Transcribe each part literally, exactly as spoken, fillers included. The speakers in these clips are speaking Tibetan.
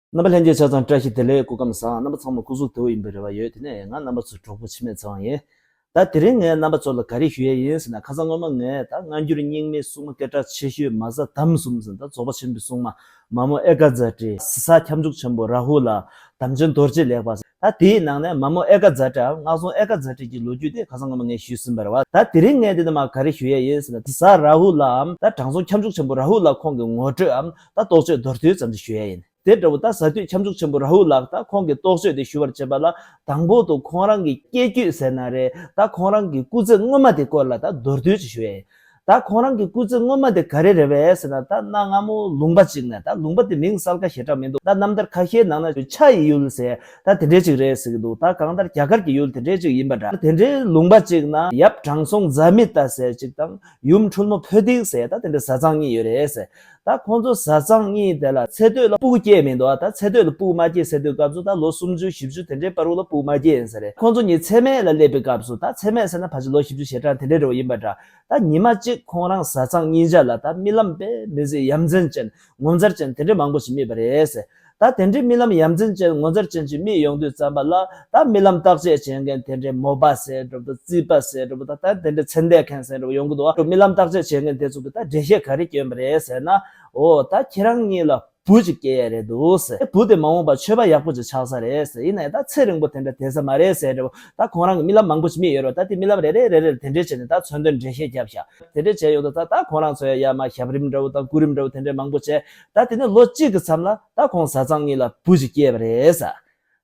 རྣམ་པ་ལྷན་རྒྱས་ཆ་ཚང་བཀྲ་ཤིས་བདེ་ལེགས། སྐུ་ཁམས་བཟང་། རྣམ་པ་ཚང་མ་སྐུ་གཟུགས་བདེ་པོ་ཡིན་པའི་རེ་བ་ཡོད། དེ་ནས་ང་རྣམ་པ་ཚོའི་གྲོགས་པོ་འཆི་མེད་ཚེ་དབང་ཡིན། ད་དེ་རིང་ངས་རྣམ་པ་ཚོ་ལ་ག་རེ་ཞུ་ཡས་ཡིན་ཟེར་ན། ཁ་སང་སྔོན་མ་ངས་ད་སྔ་འགྱུར་རྙིང་མའི་སྲུང་མ་སྐད་གྲགས་ཆེ་ཤོས་མ་གཟའ་དམ་གསུམ་ཟེར་ན། ད་རྫོགས་པ་ཆེན་པོའི་སྲུང་མ་མ་མོ་ཨེ་ཀ་ཛ་ཏི། གཟི་གསར་ཁྱབ་འཇུག་ཆེན་པོ་རཱ་ཧུ་ལ། དམ་ཅན་རྡོ་རྗེ་ལེགས་པ། ད་དེའི་ནང་ནས་མ་མོ་ཨེ་ཀ་ཛ་ཏི་འམ་སྔགས་སྲུང་ཨེ་ཀ་ཛ་ཏི་གི་ལོ་རྒྱུས་དེ་ཁ་སང་སྔོན་མ་ངས་ཞུས་ཟིན་པ་རེད་བ། ད་དེ་རིང་ངས་དེ་ནས་མར་ག་རེ་ཞུ་ཡས་ཡིན་ཟེར་ན། གཟི་གསར་རཱ་ཧུ་ལའམ་ད་དྲང་སྲོང་ཁྱབ་འཇུག་ཆེན་པོ་རཱ་ཧུ་ལ་ཁོང་གི་ངོ་སྤྲོད་འམ་ད་རྟོགས་བརྗོད་མདོར་བསྡུས་ཙམ་ཞིག་ཞུ་ཡས་ཡིན། དེ་འདྲ་བོ་ད་གཟའ་བདུད་ཁྱབ་འཇུག་ཆེན་པོ་རཱ་ཧུ་ལ་ད་ཁོང་གི་རྟོགས་བརྗོད་དེ་ཞུ་བར་བྱེད་པ་ལ། དང་པོ་དུ་ཁོང་རང་གི་སྐྱེ་རྒྱུད་ཟེར་ན་རེད། ད་ཁོང་རང་གི་སྐུ་ཚེ་སྔོན་མ་དེ་སྐོར་ལ་ད་མདོར་བསྡུས་ཅིག་ཞུ་ཡས་ཡིན། ད་ཁོང་རང་གི་སྐུ་ཚེ་སྔོན་མ་དེ་ག་རེ་རེད་པས་ཟེར་ན། ད་གནའ་སྔ་མོ་ལུང་པ་ཅིག་ནས། ད་ལུང་པ་དེ་མིང་གསལ་ཁ་ཞེ་དྲག་མི་འདུག་ད་རྣམ་ཐར་ཁ་ཤས་ནང་ན་ཆ་ཡི་ཡུལ་ཟེར་ད་དེ་འདྲས་ཅིག་རེད་ཟེར་གྱི་འདུག་ད་གང་ལྟར་རྒྱ་གར་གྱི་ཡུལ་དེ་འདྲས་ཅིག་ཡིན་པ་འདྲ། དེ་འདྲའི་ལུང་པ་ཅིག་ན་ཡབ་དྲང་སྲོང་ཛ་མི་ཏ་ཟེར་ཅིག་དང་ཡུམ་འཁྲུལ་མོ་ཕོ་ཏིག་ཟེར་ད་དེ་འདྲའི་བཟའ་ཚང་གཉིས་ཡོད་རེད་ཟེར། ད་ཁོང་ཚོ་བཟའ་ཚང་གཉིས་དེ་ལ་ཚེ་སྟོད་ལ་སྤུ་གུ་སྐྱེས་མི་འདུག་ད་ཚེ་སྟོད་ལ་སྤུ་གུ་མ་སྐྱེས་ཟེར་དུས་སྐབས་སུ་ད་ལོ་སུམ་ཅུ་བཞི་བཅུ་དེ་འདྲའི་བར་དུ་ལ་སྤུ་གུ་མ་སྐྱེས་ཡིན་ས་རེད། ཁོང་ཚོ་གཉིས་མཚེ་སྨད་ལ་སླེབས་པའི་སྐབས་སུ། ད་མཚེ་སྨད་ཟེར་ན་ཕལ་ཆེར་ལོ་བཞི་བཅུ་ཞེ་གྲངས་དེ་འདྲའི་རེ་བ་ཡིན་པ་འདྲ། ད་ཉི་མ་གཅིག་ཁོང་རང་བཟའ་ཚང་གཉིས་ཆ་ལ་ད་རྨི་ལམ་དཔེ་མི་སྲིད་ཡ་མཚན་ཅན་ངོ་མཚར་ཅན་དེ་འདྲའི་མང་པོ་ཞིག་རྨིས་པ་རེད་ཟེར། ད་དེ་འདྲའི་རྨི་ལམ་ཡ་མཚན་ཅན་ངོ་མཚར་ཅན་ཅིག་རྨིས་ཡོང་དུས་ཙམ་པ་ལ། ད་རྨི་ལམ་བརྟག་དཔྱད་བྱེད་མཁན་དེ་འདྲའི་མོ་པ་ཟེར་འདྲ་པོ་དང་རྩིས་པ་ཟེར་འདྲ་པོ་དང་། ད་དེ་འདྲའི་ཚེ་འདས་མཁན་ཟེར་འདྲ་པོ་ཡོང་གི་འདུག་རྨི་ལམ་བརྟག་དཔྱད་བྱེད་མཁན་དེ་ཚོ་གིས་ད་འགྲེལ་བཤད་ག་རེ་བསྐྱོན་པ་རེད་ཟེར་ན། འོ་ད་ཁྱེད་རང་གཉིས་ལ་བུ་ཅིག་སྐྱེ་ཡ་རེད་འདུག་ཟེར། བུ་དེ་མ་འོངས་པ་ཆོས་པ་ཡག་པོ་ཅིག་ཆགས་ས་རེད་ཟེར། ཡིན་ནའི་ད་ཚེ་རིང་པོ་དེ་འདྲ་བསྡད་ས་མ་རེད་ཟེར་འདྲ་པོ། ད་ཁོང་རང་གི་རྨི་ལམ་མང་པོ་ཅིག་རྨིས་ཡོད་རེད་བ། ད་དེ་རྨི་ལམ་རེ་རེ་རེ་རེ་ལ་དེ་འདྲས་བྱས་ནས་ད་མཚོན་དོན་འགྲེལ་བཤད་བརྒྱབ་ཤག་དེ་འདྲས་བྱས་ཡོང་དུས་ད་ད་ཁོང་རང་ཚོའི་ཡ་མ་ཞབས་རིམ་འདྲ་པོ་དང་སྐུ་རིམ་འདྲ་པོ་དེ་འདྲས་མང་པོ་བྱས། ད་དེ་ནས་ལོ་གཅིག་གི་མཚམས་ལ་ད་ཁོང་བཟའ་ཚང་གཉིས་ལ་བུ་ཅིག་སྐྱེས་པ་རེད་ཟེར།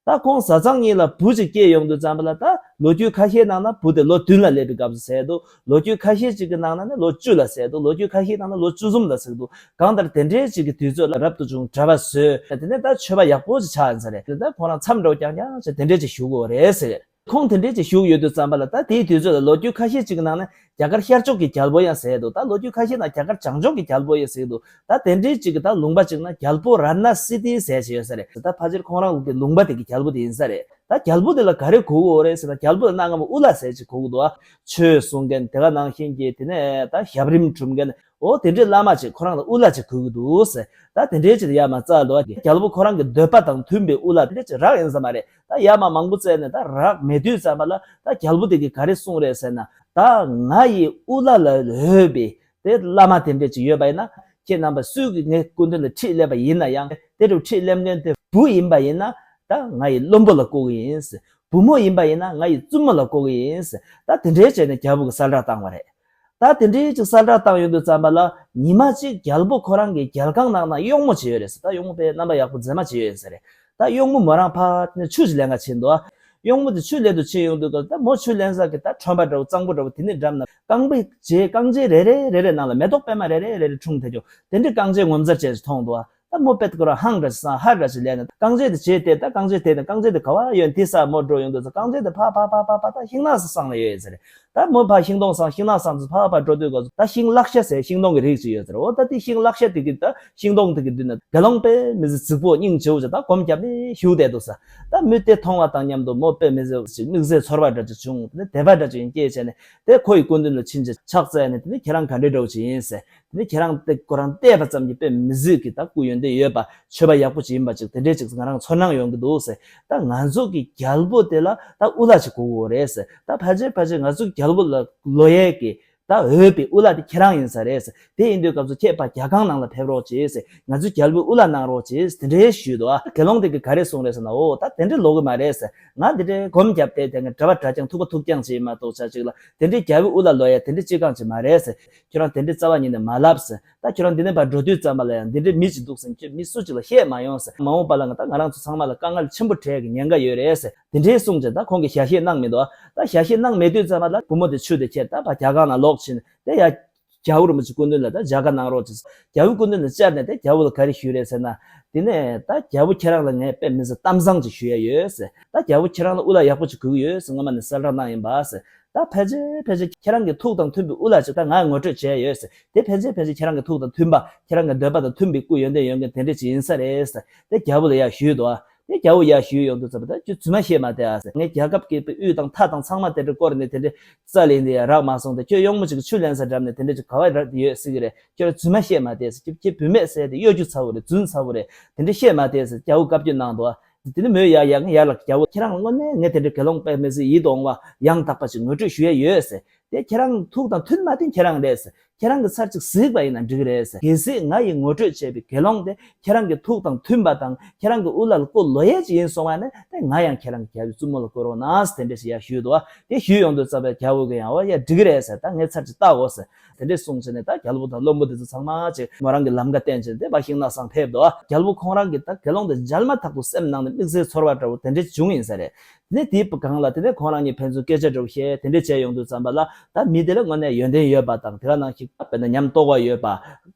ད་ཁོང་བཟའ་ཚང་གཉིས་ལ་བུ་ཅིག་སྐྱེས་ཡོང་དུས་ཙམ་པ་ལ། ད་ལོ་རྒྱུས་ཁ་ཤས་ནང་ན་བུ་དེ་ལོ་བདུན་ལ་སླེབས་པའི་སྐབས་སུ་ཟེར་འདུག་ལོ་རྒྱུས་ཁ་ཤས་ཅིག་གི་ནང་ན་ནི་ལོ་བཅུ་ལ་ཟེར་འདུག་ལོ་རྒྱུས་ཁ་ཤས་ནང་ན་ལོ་བཅུ་གསུམ་ལ་ཟེར་འདུག་གང་ལྟར་དེ་འདྲའི་ཅིག་གི་དུས་ཚོད་ལ་རབ་ཏུ་བྱུང་གྲྭ་པ་བཟོས། དེ་ནས་ད་ཆོས་པ་ཡག་པོ་ཅིག་ཆགས་ཡིན་ས་རེད། དེ་ད་ཁོང་རང་མཚམས་འདྲ་པོ་རྐྱང་རྐྱང་བྱས་དེ་འདྲས་ཅིག་བཞུགས་ཡོད་རེད་ཟེར། ཁོང་དེ་འདྲས་ཅིག་བཞུགས་ཡོད་དུས་ཙམ་པ་ལ། ད་དེའི་དུས་ཚོད་ལ་ལོ་རྒྱུས་ཁ་ཤས་ཅིག་གི་ནང་ནས་རྒྱ་གར་ཤར་ཕྱོགས་ཀྱི་རྒྱལ་པོ་ཡང་ཟེར་འདུག་ད་ལོ་རྒྱུས་ཁ་ཤས་ནང་རྒྱ་གར་བྱང་ཕྱོགས་ཀྱི་རྒྱལ་པོ་ཡང་ཟེར་འདུག་ད་དེ་འདྲའི་ཅིག་གི་ད་ལུང་པ་ཅིག་ན་རྒྱལ་པོ་ར་ཏ་ན་སི་ཏི་ཟེར་ཅིག་ཡོད་ས་རེད། ད་ཕལ་ཆེར་ཁོང་རང་གི་ལུང་པ་དེ་གི་རྒྱལ་པོ་དེ་ཡིན་ས་རེད། ད་རྒྱལ་པོ་དེ་ལ་ག་རེ་དགོས་ཀྱི་ཡོད་རེད་ཟེར་ན། རྒྱལ་པོ་ལ་གནའ་སྔ་མོ་དབུ་བླ་ཟེར་ཅིག་དགོས་ཀྱི་འདུག་ཆོས་གསུང་མཁན། དེ་ག་ནང་བཞིན་གྱི་དེ་ནས་ད་ཞབས་རིམ་སྒྲུབ་མཁན། འོ་དེ་འདྲའི་བླ་མ་ཅིག་ཁོ་རང་ལ་དབུ་བླ་ཅིག་དགོས་ཀྱི་འདུག་ཟེར། ད་དེ་འདྲའི་ཅིག་ཡར་མར་བཙལ་འདུག་རྒྱལ་པོ་ཁོ་རང་གི་འདོད་པ་དང་མཐུན་པའི་དབུ་བླ་དེ་འདྲ་ཅིག་རག་ཡིན་ས་མ་རེད། ད་ཡར་མར་མང་པོ་བཙལ་ནས་ད་རག་མེད་དུས་ཙམ་པ་ལ། ད་རྒྱལ་པོ་དེ་གིས་ག་རེ་གསུངས་རེད་ཟེར་ན། ད་ང་ཡི་དབུ་བླ་ལ་འོས་པའི་དེ་བླ་མ་དེ་འདྲས་ཅིག་ཡོད་པ་ཡིན་ན། ཁྱེད་རྣམ་པ་སུས་ཀྱིས་ངའི་སྐུ་མདུན་ལ་ཁྲིད་སླེབས་པ་ཡིན་ན་ཡང་། དེ་འདྲ་ཁྲིད་སླེབས་མཁན་དེ་བུ་ཡིན་པ་ཡིན་ན་ད་ང་ཡི་བློན་པོ་ལ་བསྐོ་གི་ཡིན་ཟེར། བུ་མོ་ཡིན་པ་ཡིན་ན་ང་ཡི་བཙུན་མོ་ལ་བསྐོ་གི་ཡིན་ཟེར། ད་དེ་འདྲས་བྱས་ནས་རྒྱལ་པོ་གིས་གསལ་བསྒྲགས་བཏང་བ་རེད། ད་དེ་འདྲའི་ཅིག་གསལ་བསྒྲགས་བཏང་ཡོང་དུས་ཙམ་པ་ལ། ཉི་མ་གཅིག་རྒྱལ་པོ་ཁོ་རང་གི་རྒྱལ་ཁང་ནང་ན་གཡོག་མོ་ཅིག་ཡོད་རེད་ཟེར། ད་གཡོག་མོ་དཔེ་རྣམ་པ་ཡག་པོ་མཛེས་མ་ཅིག་ཡོད་ཡིན་ས་རེད། ད་གཡོག་མོ་མོ་རང་ཕར་དེ་ནས་ཆུ་ཅིག་ལེན་ག་ཕྱིན་འདུག་གཡོག་མོ་དེ་ཆུ་ལེན་དུ་ཕྱིན་ཡོང་དུས་སྐབས། ད་མོ་ཆུ་ལེན་ས་གི་ད་ཁྲོན་པ་འདྲ་པོ་གཙང་པོ་འདྲ་པོ་དེ་ནས་འགྲམ་ན་རྐང་པའི་རྗེས་རྐང་རྗེས་རེ་རེ་རེ་རེ་ནང་ལ་མེ་ཏོག་པད་མ་རེ་རེ་རེ་རེ་འཁྲུངས་བསྡད་ཀྱོག་དེ་འདྲའི་རྐང་རྗེས་ངོ་མཚར་ཅན་ཞིག་མཐོང་འདུག་ད་མོ་དཔེ་ཁོ་རང་ཧང་འདྲ་ཞིག་སངས། ཧ་འདྲ་ཞིག་ལེན་ནས་རྐང་རྗེས་དེ་བྱས་ཏེ། ད་རྐང་རྗེས་དེ་བྱས་ཏེ་ད་རྐང་རྗེས་དེ་ག་པར་ཡོད་དེ་ས་མོ་འགྲོ་ཡོང་དུས་ཙམ། རྐང་རྗེས་དེ་ཕར་ཕར་ཕར་ཕར་ཕར་ད་ཤིང་ནགས་སུ་སངས་ལ་ཡོད་ཡོད་ཟེར། ད་མོ་ཕར་ཤིང་སྡོང་སངས། ཤིང་ནགས་སངས་ཚུལ་ཕར་ཕར་འགྲོ་དུས་སྐབས་སུ། ད་ཤིང་ལག་ཤ་ཟེར་ཤིང་སྡོང་གི་རིགས་ཅིག་ཡོད་ཟེར། འོ་ད་དེ་ཤིང་ལག་ཤ་དེ་གི་ད་ཤིང་སྡོང་དེ་གི་མདུན་ན་དགེ་སློང་དཔེ་མི་སྲིད་རྫིག་པོ་སྙིང་རྗེ་པོ་ཅིག་ད་སྒོམ་བརྒྱབ་ནས་བཞུགས་བསྡད་འདུག་ཟེར། ད་མོ་དེ་མཐོང་བ་དང་མཉམ་དུ་མོ་དཔེ་མི་སྲིད་ཅིག་དམིགས་བསལ་ཚོར་བ་འདྲ་ཅིག་བྱུང་། དེ་ནས་དད་པ་འདྲ་ཅིག་སྐྱེས་བྱས་ནས་དེ་ཁོ་ཡི་སྐུ་མདུན་ལ་ཕྱིན་བྱས་ཕྱག་འཚལ་ནས། དེ་ནས་ཁྱེད་རང་ག་འདྲའི་འདྲ་པོ་ཅིག་ཡིན་ཟེར། དེ་ནས་ཁྱེད་རང་དེ་ཁོ་རང་བལྟས་པ་ཙམ་གྱིས་དཔེ་མི་སྲིད་ཀྱི་ད་སྐུ་ཡོན་ཏན་ཡོད་པ། ཆོས་པ་ཡག་པོ་ཅིག་ཡིན་པ་ཅིག་དེ་འདྲས་ཅིག་ང་རང་ཚོར་སྣང་ཡོང་གི་འདུག་ཟེར། ད་ང་ཚོ་གི་རྒྱལ་པོ་དེ་ལ་ད་དབུ་བླ་ཅིག་དགོས་ཀྱི་ཡོད་རེད་ཟེར། ད་ཕལ་ཆེར་ཕལ་ཆེར་ང་ཚོ་རྒྱལ་པོ་ལ་ལོ་ཡས་ཀྱི་ད་འོས་པའི་དབུ་བླ་དེ་ཁྱེད་རང་ཡིན་ས་རེད་ཟེར། དེ་ཡིན་དུས་སྐབས་སུ་ཁྱེད་ཕར་རྒྱལ་ཁང་ནང་ལ་ཕེབས་རོགས་བྱེད་ཟེར། ང་ཚོའི་རྒྱལ་པོའི་དབུ་བླ་གནང་རོགས་བྱེད་ཟེར། དེ་འདྲས་ཞུས་འདུག་དགེ་སློང་དེ་གིས་ག་རེ་གསུངས་རེད་ཟེར་ན། འོ་ད་དེ་འདྲས་ལོག་གི་མ་རེད་ཟེར། ང་འདི་འདྲས་སྒོམ་བརྒྱབ་སྟེ་དེ་ངས་གྲྭ་པ་གྲྭ་རྐྱང་ཐུག་པ་ཐུག་རྐྱང་བྱེད་མ་གཏོགས་ཆ་ཅིག་ལ་དེ་འདྲས་རྒྱལ་པོའི་དབུ་བླ་ལོ་ཡ་དེ་འདྲས་ཅི་གང་ཅིག་མ་རེད་ཟེར། ཁྱོད་རང་དེ་འདྲའི་རྩ་བ་ཉིད་ནས་མ་ལབ་ཟེར། ད་ཁྱོད་རང་འདི་ནས་ཕར་འགྲོ་དུས་ཙམ་པ་ལ་ཡང་འདི་འདྲའི་མི་ཅིག་འདུག་ཟེར་ཁྱོད་མི་སུ་ཅིག་ལ་བཤད་མ་ཡོང་ཟེར། མ་འོངས་པ་ལ་ང་ད་ང་རང་ཚོ་ཚང་མ་ལ་དཀའ་ངལ་ཆེན་པོ་འཕྲད་ཀྱི་ཉེན་ཁ་ཡོད་རེད་ཟེར། དེ་འདྲའི་གསུངས་བྱས་ད་ཁོང་གིས་ཞལ་བཞེས་གནང་མི་འདུག་ད་ཞལ་བཞེས་གནང་མེད་དུས་ཙམ་པ་ལ་བུ་མོ་དེ་ཆུ་དེ་ཁྱེར་ད་ཕར་རྒྱ་གར་ནང་ལོག་ཕྱིན་ཏེ། ཡ་རྒྱལ་པོ་རིན་པོ་ཆེ་སྐུ་མདུན་ལ་ད་མཇལ་ཁ་གནང་རོགས་བྱེད། རྒྱལ་པོའི་སྐུ་མདུན་ལ་བཅར་ནས་དེ་རྒྱལ་པོ་ལ་ག་རེ་ཞུས་རེད་ཟེར་ན། དེ་ནས་ད་རྒྱལ་པོ་ཁྱེད་རང་ལ་ངས་དཔེ་མི་སྲིད་གཏམ་བཟང་ཅིག་ཞུ་ཡ་ཡོད་ཟེར། ད་རྒྱལ་པོ་ཁྱེད་རང་ལ་དབུ་བླ་ཡག་པོ་ཅིག་དགོས་ཀྱི་ཡོད་ཟེར་སྔོན་མ་ནས་གསལ་བསྒྲགས་གནང་ཡིན་པ་ཟེར། ད་ཕལ་ཆེར་ཕལ་ཆེར་ཁྱེད་རང་གི་ཐུགས་དང་མཐུན་པའི་དབུ་བླ་ཅིག་ད་ང་ངོ་སྤྲོད་བྱས་ཡོད་ཟེར། དེ་ཕལ་ཆེར་ཕལ་ཆེར་ཁྱེད་རང་གི་ཐུགས་དང་མཐུན་པ། ཁྱེད་རང་གི་འདོད་པ་དང་མཐུན་པའི་སྐུ་ཡོན་ཏན་ཡོད་མཁན་དེ་འདྲས་ཅིག་ཡིན་ས་རེད་ཟེར། དེ་རྒྱལ་པོ་ལ་ཡ་ཞུས་འདུག་དེ་རྒྱལ་པོ་ཡར་ཞུས་ཡོང་དུས་ཙམ་པ་ད་ཁྱོད་རྫུན་མ་བཤད་མ་བསྡད་ཨ་ཟེར། ངས་རྒྱལ་ཁབ་ཀྱི་དབུས་དང་མཐའ་དང་ཚང་མ་དེ་འདྲ་བསྐོར་ནས་དེ་འདྲ་རྩ་ལས་འདི་ཡ་རག་མ་སོང་། དེ་ཁྱོད་གཡོག་མོ་ཅིག་ཆུ་ལེན་ས་འགྲམ་ནས་དེ་འདྲ་ཅིག་ག་བ་རག་ཡོད་སྲིད་ཀྱི་རེད། ཁྱོད་རྫུན་མ་བཤད་མ་བསྡད་ཟེར། ཁྱོད་ཁྱོད་བུད་མེད་ཟེར་དེ་གཡོ་སྒྱུ་ཚ་བོ་རེད། རྫུན་ཚ་བོ་རེད། དེ་འདྲ་བཤད་མ་བསྡད་ཟེར་རྒྱལ་པོ་བཀའ་བཀྱོན་གནང་འདུག་ཨ། དེ་ནི་མོས་ཡར་ཡར་ཡར་ལ་རྒྱལ་པོ་ཁྱེད་རང་ལ་དངོས་གནས་ངས་དེ་འདྲའི་དགེ་སློང་དཔེ་མི་སྲིད་ཡིད་དུ་འོང་བ་ཡང་དག་པ་ཞིག་ངོ་སྤྲོད་ཞུ་ཡ་ཡོད་ཟེར། དེ་ཁྱེད་རང་ཐུགས་དང་མཐུན་མ་མཐུན་ཁྱེད་རང་རེད་ཟེར། ཁྱེད་རང་གི་ཚར་གཅིག་གཟིགས་པ་ཡིན་ན་འགྲིག་གི་རེད་ཟེར། གལ་སྲིད་ང་ཡིས་ངོ་སྤྲོད་བྱས་པའི་དགེ་སློང་དེ་ཁྱེད་རང་གི་ཐུགས་དང་མཐུན་པ་དང་ཁྱེད་རང་གི་དབུ་བླ་ལ་བསྐོ་ལོ་ཡས་ཅིག་ཡིན་སོང་བ་ན་དེ་ང་ཡང་ཁྱེད་རང་གི་རྒྱལ་པོའི་བཙུན་མོ་ལ་བསྐོ་རོགས་གནང་ཟེར་དེ་འདྲ་ཞིག་ཡར་ཞུས་འདུག་བ། དེ་ཞུས་ཡོང་དུས་ཙམ་པའི་རྒྱལ་པོ་གི་ཡང་བ་ཡ་འགྲིག་གི་རེད་ཟེར། ད་ངས་ཚར་གཅིག་ལྟ་དགོས་ཟེར། དེ་འདྲས་གསུངས་བྱས་ནས་ད་རྒྱལ་པོ་དང་བློན་པོ་དེ་ཚོ་ཚང་མ་ཅིག་མོ་རང་གི་ལམ་ཁ་བསྟན་བྱས་ནས་དེ་ཕར་ཤིང་ནགས་སང་ཕེབས་འདུག་རྒྱལ་པོ་ཁོང་རང་གིས་ད་དགེ་སློང་དེ་མཇལ་མ་ཐག་ཏུ་སེམས་ནང་ནས་དམིགས་བསལ་ཚོར་བ་འདྲ་བོ་དེ་འདྲས་བྱུང་ཡིན་ས་རེད། དེ་ནས་དེའི་སྒང་ལ་དེ་ནས་ཁོང་རང་གཉིས་ཕན་ཚུན་སྐད་ཆ་འདྲ་བོ་བཤད་དེ་འདྲས་བྱས་ཡོང་དུས་ཙམ་པ་ལ་ད་མི་དེ་ལ་དངོས་གནས་ཡོན་ཏན་ཡོད་པ་དང་དེ་ག་ནང་བཞིན་དཔེར་ན་ཉམས་རྟོགས་པ་ཡོད་པ་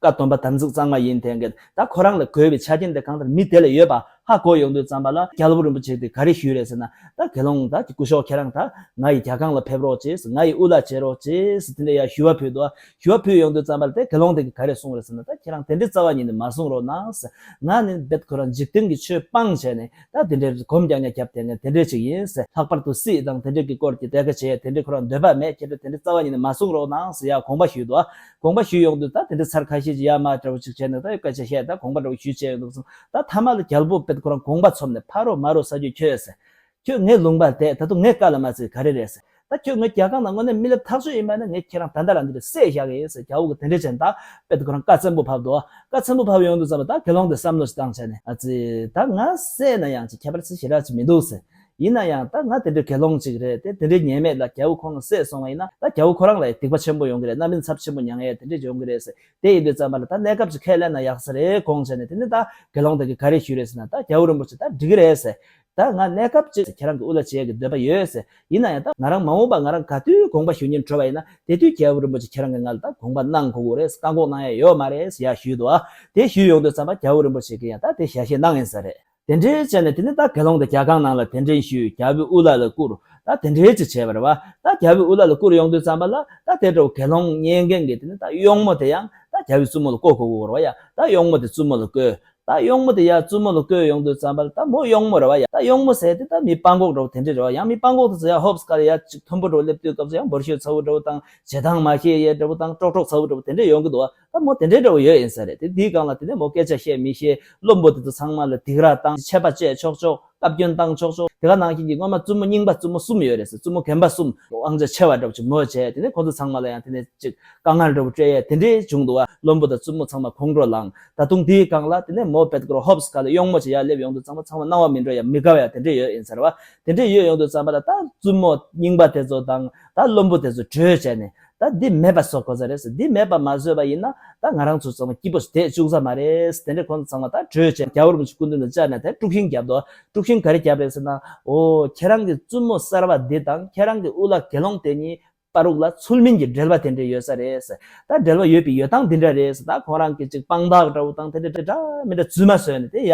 བཀའ་སྡོམ་པ་དམ་ཚིག་གཙང་མ་ཡིན་དེ་འགན་ད་ཁོ་རང་ལ་དགོས་པའི་ཆ་རྐྱེན་དེ་གང་ལྟར་མི་དེ་ལ་ཡོད་པ། ཧ་གོ་ཡོང་དུས་ཙམ་པ་ལ་རྒྱལ་པོ་རིན་པོ་ཆེ་དེ་ག་རེ་ཞུས་རེད་ཟེར་ན། ད་དགེ་སློང་ད་སྐུ་ཞབས་ཁྱེད་རང་ད་ང་ཡི་རྒྱལ་ཁང་ལ་ཕེབས་རོགས་བྱེད་ཟེར། ང་ཡི་དབུ་བླ་བྱེད་རོགས་བྱེད་ཟེར་དེ་འདྲ་ཡ་ཞུ་བ་ཕུལ་འདུག་ཞུ་བ་ཕུལ་ཡོང་དུས་ཙམ་པ་ལ་དེ་དགེ་སློང་དེ་གིས་ག་རེ་གསུངས་རེད་ཟེར་ན། ད་ཁྱེད་རང་དེ་འདྲའི་རྩ་བ་ཉིད་ནས་མ་གསུང་རོགས་གནང་ཟེར། ང་ནི་རྦད་ཁོ་རང་འཇིག་རྟེན་གྱི་ཆོས་སྤངས་བྱས་ནས་ད་དེ་འདྲའི་སྒོམ་རྐྱང་རྐྱང་བརྒྱབ་དེ་ངས་དེ་འདྲའི་ཅིག་ཡིན་ཟེར། ལྷག་པར་དུ་སྲིད་དང་དེ་འདྲའི་གི་སྐོར་གྱི་ལས་ཀ་བྱས་དེ་འདྲའི་ཁོ་རང་འདོད་པ་མེད། ཁྱེད་རང་དེ་འདྲའི་རྩ་བ་ཉིད་ནས་མ་གསུང་རོགས་གནང་ཟེར་ཡ་དགོངས་པ་ཞུས་འདུག་དགོངས་པ་ཞུས་ཡོང་དུས་ད་དེ་འདྲའི་ཚར་ཁ་ཤས་ཅིག་ཡ་མ་འདྲ་བོ་ཅིག་བྱས་ནས་ད་སྐད་ཆ་བཤད་ད་དགོངས་པ་འདྲ་བོ་ཞུས་བྱས་ཡོང་དུས་ད་མཐའ་མ་ལ་རྒྱལ་པོ་རྦད་ཁོ་རང་དགོངས་པ་ཚོམ་ནས་ཕ་རོ་མ་རོ་ས་རྒྱུ་ཁྱོད་ཟེར། ཁྱོད་ངའི་ལུང་པར་བསྡད། ད་དུང་ངས་བཀའ་ལ་མ་བརྩིས་ག་རེ་རེད་ཟེར། ད་ཁྱོད་ངའི་རྒྱལ་ཁང་ནང་དངོས་གནས་མི་ལབ་ཐག་ཆོད་ཡིན་པ་ན་ངས་ཁྱེད་རང་ད་ལྟ་རང་འདི་ལ་བསད་བཞག་གི་ཡིན་ཟེར། རྒྱལ་པོ་གི་དེ་འདྲས་བྱས་ད་དཔེ་དེ་ཁོ་རང་བཀའ་བཙན་པོ་ཕབ་འདུག་བཀའ་བཙན་པོ་ཕབ་ཡོང་དུས་ཙམ་པ་ད་དགེ་སློང་དེ་བསམ་བློ་ཞིག་བཏང་བྱས་ནས་ཨ་ཙི་ད་ང་བསད་ན་ཡང་ཅིག་ཁྱད་པར་ཅི་ཞེ་དྲག་ཅིག་མི་འདུག་ཟེར། ཡིན་ན་ཡང་ད་ང་དེ་འདྲའི་དགེ་སློང་ཅིག་རེད་དེ་དེ་འདྲའི་ཉེས་མེད་ལ་རྒྱལ་པོ་ཁོང་བསད་སོང་བ་ཡིན་ན་ད་རྒྱལ་པོ་ཁོ་རང་ལ་ཡང་སྡིག་པ་ཆེན་པོ་ཡོང་གི་རེད། རྣམ་སྨིན་ཚབས་ཆེན་པོ་མྱང་ཡས་དེ་འདྲས་ཡོང་གི་རེད་ཟེར། དེ་ཡིན་དུས་ཙམ་པ་ལ་ད་གནས་སྐབས་ཅིག་ཁས་ལེན་ན་ཡག་ས་རེད་དགོངས་བྱས་ནས་དེ་ནས་ད་དགེ་སློང་དེ་གིས་ག་རེ་ཞུས་རེད་ཟེར་ན། ད་རྒྱལ་པོ་རིན་པོ་ཆེ་ད་འགྲིག་གི་རེད་ཟེར། ད་ང་གནས་སྐབས་ཅིག་ཁྱེད་རང་གི་དབུ་བླ་བྱེད་ཀྱི་འདོད་པ་ཡོད་ཟེར། ཡིན་ན་ཡང་ད་ང་རང་མ་འོངས་པ་ང་རང་ག་དུས་དགོངས་པ་ཞུ་སྙིང་བྲོ་བ་ཡིན་ན་དེ་དུས་རྒྱལ་པོ་རིན་པོ་ཆེ་ཁྱེད་རང་གིས་ང་ལ་ད་དགོངས་པ་གནང་དགོས་ཀྱི་རེད་ཟེར། བཀག་འགོག་གནང་ཡ་ཡོད་མ་རེད་ཟེར་ཡ་ཞུས་འདུག་ཨ། དེ་ཞུས་ཡོང་དུས་ཙམ་པ་རྒྱལ་པོ་རིན་པོ་ཆེ་གིས་ཡང་ད་དེ་ཞལ་བཞེས་གནང་ཡིན་ས་རེད། དེ་འདྲའི་བྱས་ནས་དེ་ནས་ད་དགེ་སློང་དེ་རྒྱལ་ཁང་ནང་ལ་གདན་འདྲེན་ཞུས། རྒྱལ་པོའི་དབུ་བླ་ལ་བཀུར། ད་དེ་འདྲའི་ཅིག་བྱས་པ་རེད་བ། ད་རྒྱལ་པོའི་དབུ་བླ་ལ་བཀུར་ཡོང་དུས་ཙམ་པ་ལ་ད་དེ་འདྲ་བོ་དགེ་སློང་གཉེར་མཁན་གྱི་དེ་ནས་ད་གཡོག་མོ་དེ་ཡང་ད་རྒྱལ་པོའི་བཙུན་མོ་ལ་བསྐོ་དགོས་ཀྱི་ཡོད་རེད་བ། ཡ་ད་གཡོག་མོ་དེ་བཙུན་མོ་ལ་བསྐོས། ད་གཡོག་མོ་དེ་ཡར་བཙུན་མོ་ལ་བསྐོས་ཡོང་དུས་ཙམ་པ་ལ་ད་མོ་གཡོག་མོ་རེད་བ། ཡ་ད་གཡོག་མོ་ཟེར་དེ་ད་མི་སྤྲང་པོ་འདྲ་བོ་དེ་འདྲ་རེད་བ། ཡང་མི་སྤྲང་པོ་དེ་ཚོ་ཡར་ཧོབ་སི་ཀ་ལ་ཡར་ཅིག་མཐོན་པོ་འདྲ་བོ་སླེབས་དུས་སྐབས་སུ་ཡང་འབོར་ཤོད་ཚ་བོ་འདྲ་བོ་དང་བྱེ་ཐང་མ་ཤེས་ཡས་འདྲ་བོ་དང་ཀྲོག་ཀྲོག་ཚ་བོ་འདྲ་བོ་དེ་འདྲ་ཡོང་གི་འདུག་བ། ད་མོ་དེ་འདྲའི་འདྲ་བོ་ཡོད་ཡིན་ས་རེད། དེ་དེའི་སྒང་ལ་དེ་ནས་མོ་སྐད་ཆ་བཤད་མི་ཤེས། བློན་པོ་དེ་ཚོ་ཚང་མ་ལ་སྡིགས་ར་བཏང་། ཆད་པ་བཅད་ཆོག་ཆོག་བཀའ་བཀྱོན་བཏང་ཆོག་ཆོག་དེ་ག་ནང་བཞིན་གྱི་སྔོན་མ་བཙུན་མོ་རྙིང་པ་བཙུན་མོ་གསུམ་ཡོད་རེད་ཟེར། བཙུན་མོ་རྒན་པ་གསུམ་དབང་ཆ་ཆེ་བ་འདྲ་བོ་ཅིག་མོ་བྱས། དེ་ནས་ཁོ་ཚོ་ཚང་མ་ལ་ཡང་དེ་ནས་ཅིག་དཀའ་ངལ་འདྲ་བོ་སྤྲད་ཡས་དེ་འདྲའི་བྱུང་འདུག་བ། བློན་པོ་དང་བཙུན་མོ་ཚང་མ་ཁོང་ཁྲོ་ལངས། ད་དུང་དེའི་སྒང་ལ་དེ་ནས་མོ་དཔེ་ཁོ་རང་ཧོབ་སི་ཀ་ལ་གཡོག་མོ་ཅིག་ཡར་སླེབས་ཡོང་དུས་ཚང་མ་ཚང་མ་སྣང་བ་མི་འགྲོ་ཡ་མི་དགའ་བ་ཡ་དེ་འདྲ་ཡོད་ཡིན་ས་རེད་བ། དེ་འདྲ་ཡོད་ཡོང་དུས་ཙམ་པ་ལ་ད་བཙུན་མོ་རྙིང་པ་དེ་ཚོ་དང་ད་བློན་པོ་དེ་ཚོ་གྲོས་བྱས་ནས། ད་འདི་མེད་པ་བཟོ་དགོས་ས་རེད་ཟེར། འདི་མེད་པ་མ་བཟོས་པ་ཡིན་ན་ད་ང་རང་ཚོ་ཚང་མ་སྐྱིད་པོ་ཞིག་བསྡད་བཅུག་ས་མ་རེད་ཟེར། དེ་འདྲ་ཁོང་ཚོ་ཚང་མ་ད་གྲོས་བྱས། རྒྱལ་བ་རིན་པོ་ཆེ་སྐུ་མདུན་དུ་བཅར་ནས་དེ་དཀྲུག་ཤིང་བརྒྱབ་འདུག་དཀྲུག་ཤིང་ག་རེ་བརྒྱབ་རེད་ཟེར་ན། འོ་ཁྱེད་རང་གི་བཙུན་མོ་གསར་པ་འདི་དང་ཁྱེད་རང་གི་དབུ་བླ་དགེ་སློང་དེ་གཉིས་བར་དུ་ལ་ཚུལ་མིན་གྱི་འབྲེལ་བ་དེ་འདྲ་ཡོད་ས་རེད་ཟེར། ད་འབྲེལ་བ་ཡོད་པའི་ཡོད་སྟངས་འདི་འདྲ་རེད་ཟེར། ད་ཁོང་རང་གི་ཅིག་དཔང་རྟགས་འདྲ་བོ་དང་དེ་འདྲ་འདྲ་མི་འདྲ་རྫུན་མ་བཟོས་ནས་དེ་ཡ་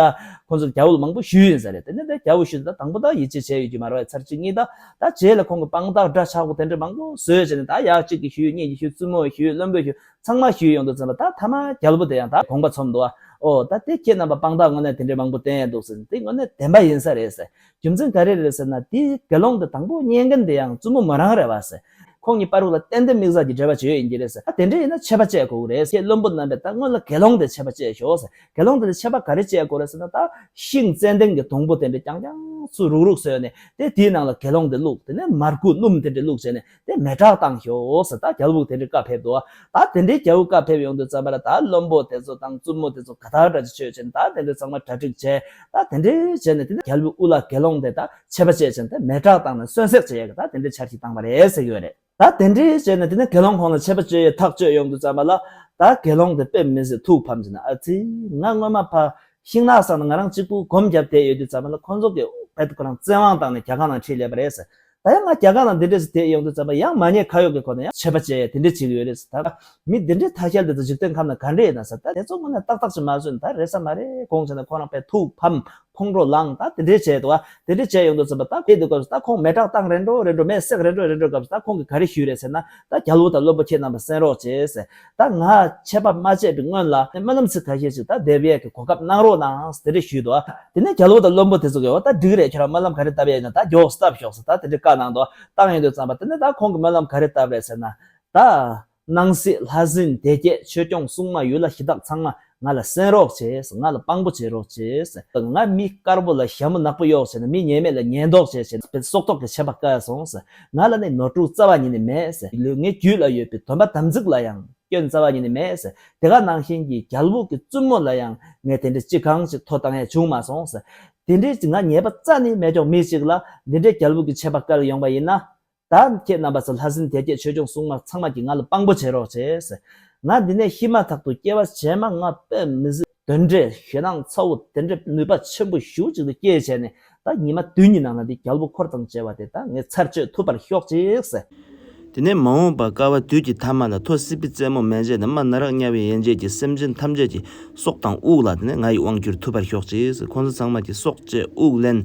ཁོང་ཚོར་རྒྱལ་པོ་ལ་མང་པོ་ཞུས་ཡིན་ས་རེད། དེ་ནས་དེ་རྒྱལ་པོ་ཞུས་ད་དང་པོ་ད་ཡིད་ཆེས་བྱས་ཡོད་ཀྱི་མ་རེད་བ། ཚར་གཅིག་གཉིས་ད། ད་རྗེས་ལ་ཁོང་གི་དཔང་རྟགས་འདྲ་ཆགས་པོ་དེ་འདྲ་མང་པོ་བཟོས་བྱས་ནས་ད་ཡག་གཅིག་གིས་ཞུས། གཉིས་ཀྱིས་ཞུས། བཙུན་མོ་ཞུས། བློན་པོས་ཞུས། ཚང་མ་ཞུས་ཡོང་དུས་ཙམ་པ་ད་ཐ་མ་རྒྱལ་པོ་དེ་ཡང་ད་དགོངས་པ་ཚོམ་འདུག་བ། ཨོ་ད་དེ་ཁྱེད་རྣམ་པ་དཔང་རྟགས་དངོས་གནས་དེ་འདྲའི་མང་པོ་བསྟན་ཡས་འདུག་ཟེར། དེ་དངོས་གནས་བདེན་པ་ཡིན་ས་རེད་ཟེར། རྒྱུ་མཚན་ག་རེ་རེད་ཟེར་ན་དེའི་དགེ་སློང་དེ་དང་པོ་གཉེར་མཁན་དེ་ཡང་བཙུན་མོ་མོ་རང་རེད་བ་ཟེར། ཁོང་གཉིས་བར་དུ་ལ་ཏན་ཏན་དམིགས་བསལ་གྱི་འབྲེལ་བ་ཅིག་ཡོད་ཡིན་གྱི་རེད་ཟེར། ད་དེ་འདྲ་ཡིན་ན་ཆད་པ་བཅད་དགོས་ཀྱི་རེད་ཟེར། ཁྱེད་བློན་པོ་རྣམ་པས་ད་སྔོན་ལ་དགེ་སློང་དེ་ཆད་པ་བཅད་ཤོག་ཟེར། དགེ་སློང་དེ་ལ་ཆད་པ་ག་རེ་བཅད་དགོས་རེད་ཟེར་ན་ད་ཤིང་ཙན་དན་གྱི་སྡོང་པོ་དེ་འདྲ་རྐྱང་རྐྱང་ཚུར་རུག་རུག་བཟོས་ནས་དེ་དེའི་ནང་ལ་དགེ་སློང་དེ་བླུགས། དེ་ནས་མར་ཁུ་སྣུམ་དེ་འདྲ་བླུགས་བྱས་ནས་དེ་མེ་སྲེག་བཏང་ཤོག་ཟེར། ད་རྒྱལ་པོ་དེ་འདྲའི་བཀའ་ཕེབས་འདུག་ད་དེ་འདྲའི་རྒྱལ་པོ་བཀའ་ཕེབས་ཡོང་དུས་ཙམ་པ་ལ་ད་བློན་པོ་དེ་ཚོ་དང་བཙུན་མོ་དེ་ཚོ་ག་ད་འདྲ་ཅིག་བྱོས་བྱས་ནས་ད་དེ་འདྲའི་ཚང་མ་གྲ་སྒྲིག་བྱས། ད་དེ་འདྲའི་བྱས་ནས་དེ་ནས་རྒྱལ་པོའི་དབུ་བླ་དགེ་སློང་དེ་ད་ཆད་པ་བཅད་བྱས་ནས་དེ་མེ་སྲེག་བཏང་ནས་གསོན་བསྲེགས་བྱེད་ཡ་གི་ད་དེ་འདྲའི་འཆར་གཞི་བཏང་བ་རེད་ཟེར་གྱི་ཡོད་རེད། ད་དེ་འདྲའི་བྱས་ནས་དེ་ནས་དགེ་སློང་ཁོང་ལ་ཆད་པ་གཅོད་ཡས་ཐག་གཅོད་ཡོང་དུས་ཙམ་པ་ལ་ད་དགེ་སློང་དེ་དཔེ་མི་སྲིད་ཐུགས་ཕམ་བྱས་ནས་ཨ་ཙི་ང་སྔོན་མ་ཕ་ཤིང་ནགས་ས་ན་ང་རང་གཅིག་པུ་སྒོམ་བརྒྱབ་བསྡད་ཡོད་དུས་ཙམ་པ་ལ་ཁོང་ཚོ་གིས་རྦད་ཁོ་རང་བཙན་དབང་བཏང་ནས་རྒྱལ་ཁང་ནང་ཁྲིད་སླེབས་པ་རེད་ཟེར། ད་ཡང་ང་རྒྱལ་ཁང་ནང་འདི་འདྲས་སུ་བསྡད་ཡོང་དུས་ཙམ་པ་ཡང་མ་ཉེས་ཁ་གཡོག་གི་སྒོ་ནས་ཡང་ཆད་པ་བཅད་ཡས་དེ་འདྲས་བྱེད་ཀྱི་ཡོད་རེད་ཟེར། ད་མི་འདི་འདྲས་ཐ་ཤལ་དེ་ཚོ་འཇིག་རྟེན་ཁམས་ན་ག་འདྲས་ཡིན་ན་ཟེར། ད་དེ་ཚོ་དངོས་གནས་ཏག་ཏག་ཅིག་མ་བཟོས་ན་ད་རེད་ས་མ་རེད་དགོངས་བྱས་ནས་ཁོ་རང་དཔེ་ཐུགས་ཕམ། ཁོང་ཁྲོ་ལངས། ད་དེ་འདྲས་བྱས་འདུག་བ། དེ་འདྲས་བྱས་ཡོང་དུས་ཙམ་པ། ད་དེ་དུས་སྐབས་སུ་ད་ཁོང་མེ་སྲེག་བཏང་རན་འགྲོ་རན་འགྲོ། མེ་བསྲེགས་རན་འགྲོ་རན་འགྲོ་སྐབས་སུ། ད་ཁོང་གིས་ག་རེ་ཞུས་རེད་ཟེར་ན། ད་རྒྱལ་པོ་དང་བློན་པོ་ཁྱེད་རྣམ་པ་གསན་རོགས་བྱེད་ཟེར། ད་ང་ཆད་པ་མ་བཅད་པའི་སྔོན་ལ་སྨོན་ལམ་ཚིག་ཁ་ཤས་ཤིག་ད་འདེབས་ཡས་ཀྱི་གོ་སྐབས་གནང་རོགས་གནང་ཟེར་དེ་འདྲས་ཞུས་འདུག་བ། དེ་ནས་རྒྱལ་པོ་དང་བློན་པོ་དེ་ཚོ་གིས། འོ་ད་འགྲིག་རེད། ཁྱོད་རང་སྨོན་ལམ་ག་རེ་བཏབ་ཡས་ཡིན་ན་ད་མགྱོགས་སུ་བཏབ་ཤོག་ཟེར། ད་དེ་འདྲས་བཀའ་གནང་འདུག་བཏང་ཡོང་དུས་ཙམ་པ། དེ་ནས་ད་ཁོང་གིས་སྨོན་ལམ་ག་རེ་བཏབ་རེད་ཟེར་ན། ད་སྣང་སྲིད་ལྷ་སྲིན་སྡེ་བརྒྱད་ཆོས་སྐྱོང་སྲུང་མ་ཡུལ་ལྷ་གཞི་བདག་ཚང་མ་ང་ལ་གསན་རོགས་བྱེད། ང་ལ་དཔང་པོ་བྱེད་རོགས་བྱེད། ང་མི་དཀར་པོ་ལ་ཞྭ་མོ་ནག་པོ་གཡོགས་བྱས་ནས། མི་ཉེས་མེད་ལ་ཉེས་འདོགས་བྱས་བྱས་ནས་སྲོག་ཐོག་གི་ཆད་པ་བཀལ་སོང་ཟེར། ང་ལ་ནི་ནོར་འཁྲུལ་རྩ་བ་ཉིད་ནས་མེད་ཟེར། ངའི་རྒྱུད་ལ་ཡོད་པའི་སྡོམ་པ་དམ་ཚིག་ལ་ཡང་སྐྱོན་རྩ་བ་ཉིད་ནས་མེད་ཟེར། དེ་ག་ནང་བཞིན་གྱི་རྒྱལ་པོ་གི་བཙུན་མོ་ལ་ཡང་ངས་དེ་འདྲ་ཅི་གང་ཞིག་ཐོ་བཏང་ཡས་བྱུང་མ་སོང་ཟེར། དེ་འདྲའི་ང་ཉེས་པ་རྩ་ནས་མེད་ཀྱོག་མི་ཞིག་ལ་འདི་འདྲའི་རྒྱལ་པོ་གི་ཆད་པ་བཀལ་ཡོང་པ་ཡིན་ན། ད་ཁྱེད་རྣམ་པ་ཚོ་ལྷ་སྲིན་སྡེ་བརྒྱད་ཆོས་སྐྱོང་སྲུང་མ་ཚང་མ་གྱིས་ང་ལ་དཔང་པོ་བྱེད་རོགས་བྱེད་ཟེར། ང་འདི་ནས་ཤི་མ་ཐག་ཏུ་སྐྱེ་བ་རྗེས་མ་ང་དཔེ་མི་སྲིད་དེ་འདྲའི་ཞེ་སྡང་ཚ་བོ། དེ་འདྲའི་ནུས་པ་ཆེན་པོ་ཞེ་པོ་ཅིག་ཏུ་སྐྱེས་བྱས་ནས། ད་ཉི་མ་བདུན་གྱི་ནང་ལ་འདི་རྒྱལ་པོ་འཁོར་དང་བཅས་པ་དེ་ད་ངས་ཚར་གཅོད་ཐུབ་པར་ཤོག་ཅིག་ཟེར། དེ་ནས་མ་འོངས་པ་དཀའ་བ་དུས་ཀྱི་མཐའ་མ་ལ། ཐོ་སྲིད་པའི་རྩེ་མོ་མན་ཆད་དང་། རྨ་ནཱ་རོ་དམྱལ་བའི་ཡན་ཆད་ཀྱི་སེམས་ཅན་ཐམས་ཅད་ཀྱི་སྲོག་དང་དབུགས་ལ་དེ་ནས་ང་ཡི་དབང་བསྒྱུར་ཐུབ་པར་ཤོག་ཅིག་ཟེར། ཁོང་ཚོ་ཚང་མ་གྱི་སྲོག་བཅད་དབུགས་ལེན།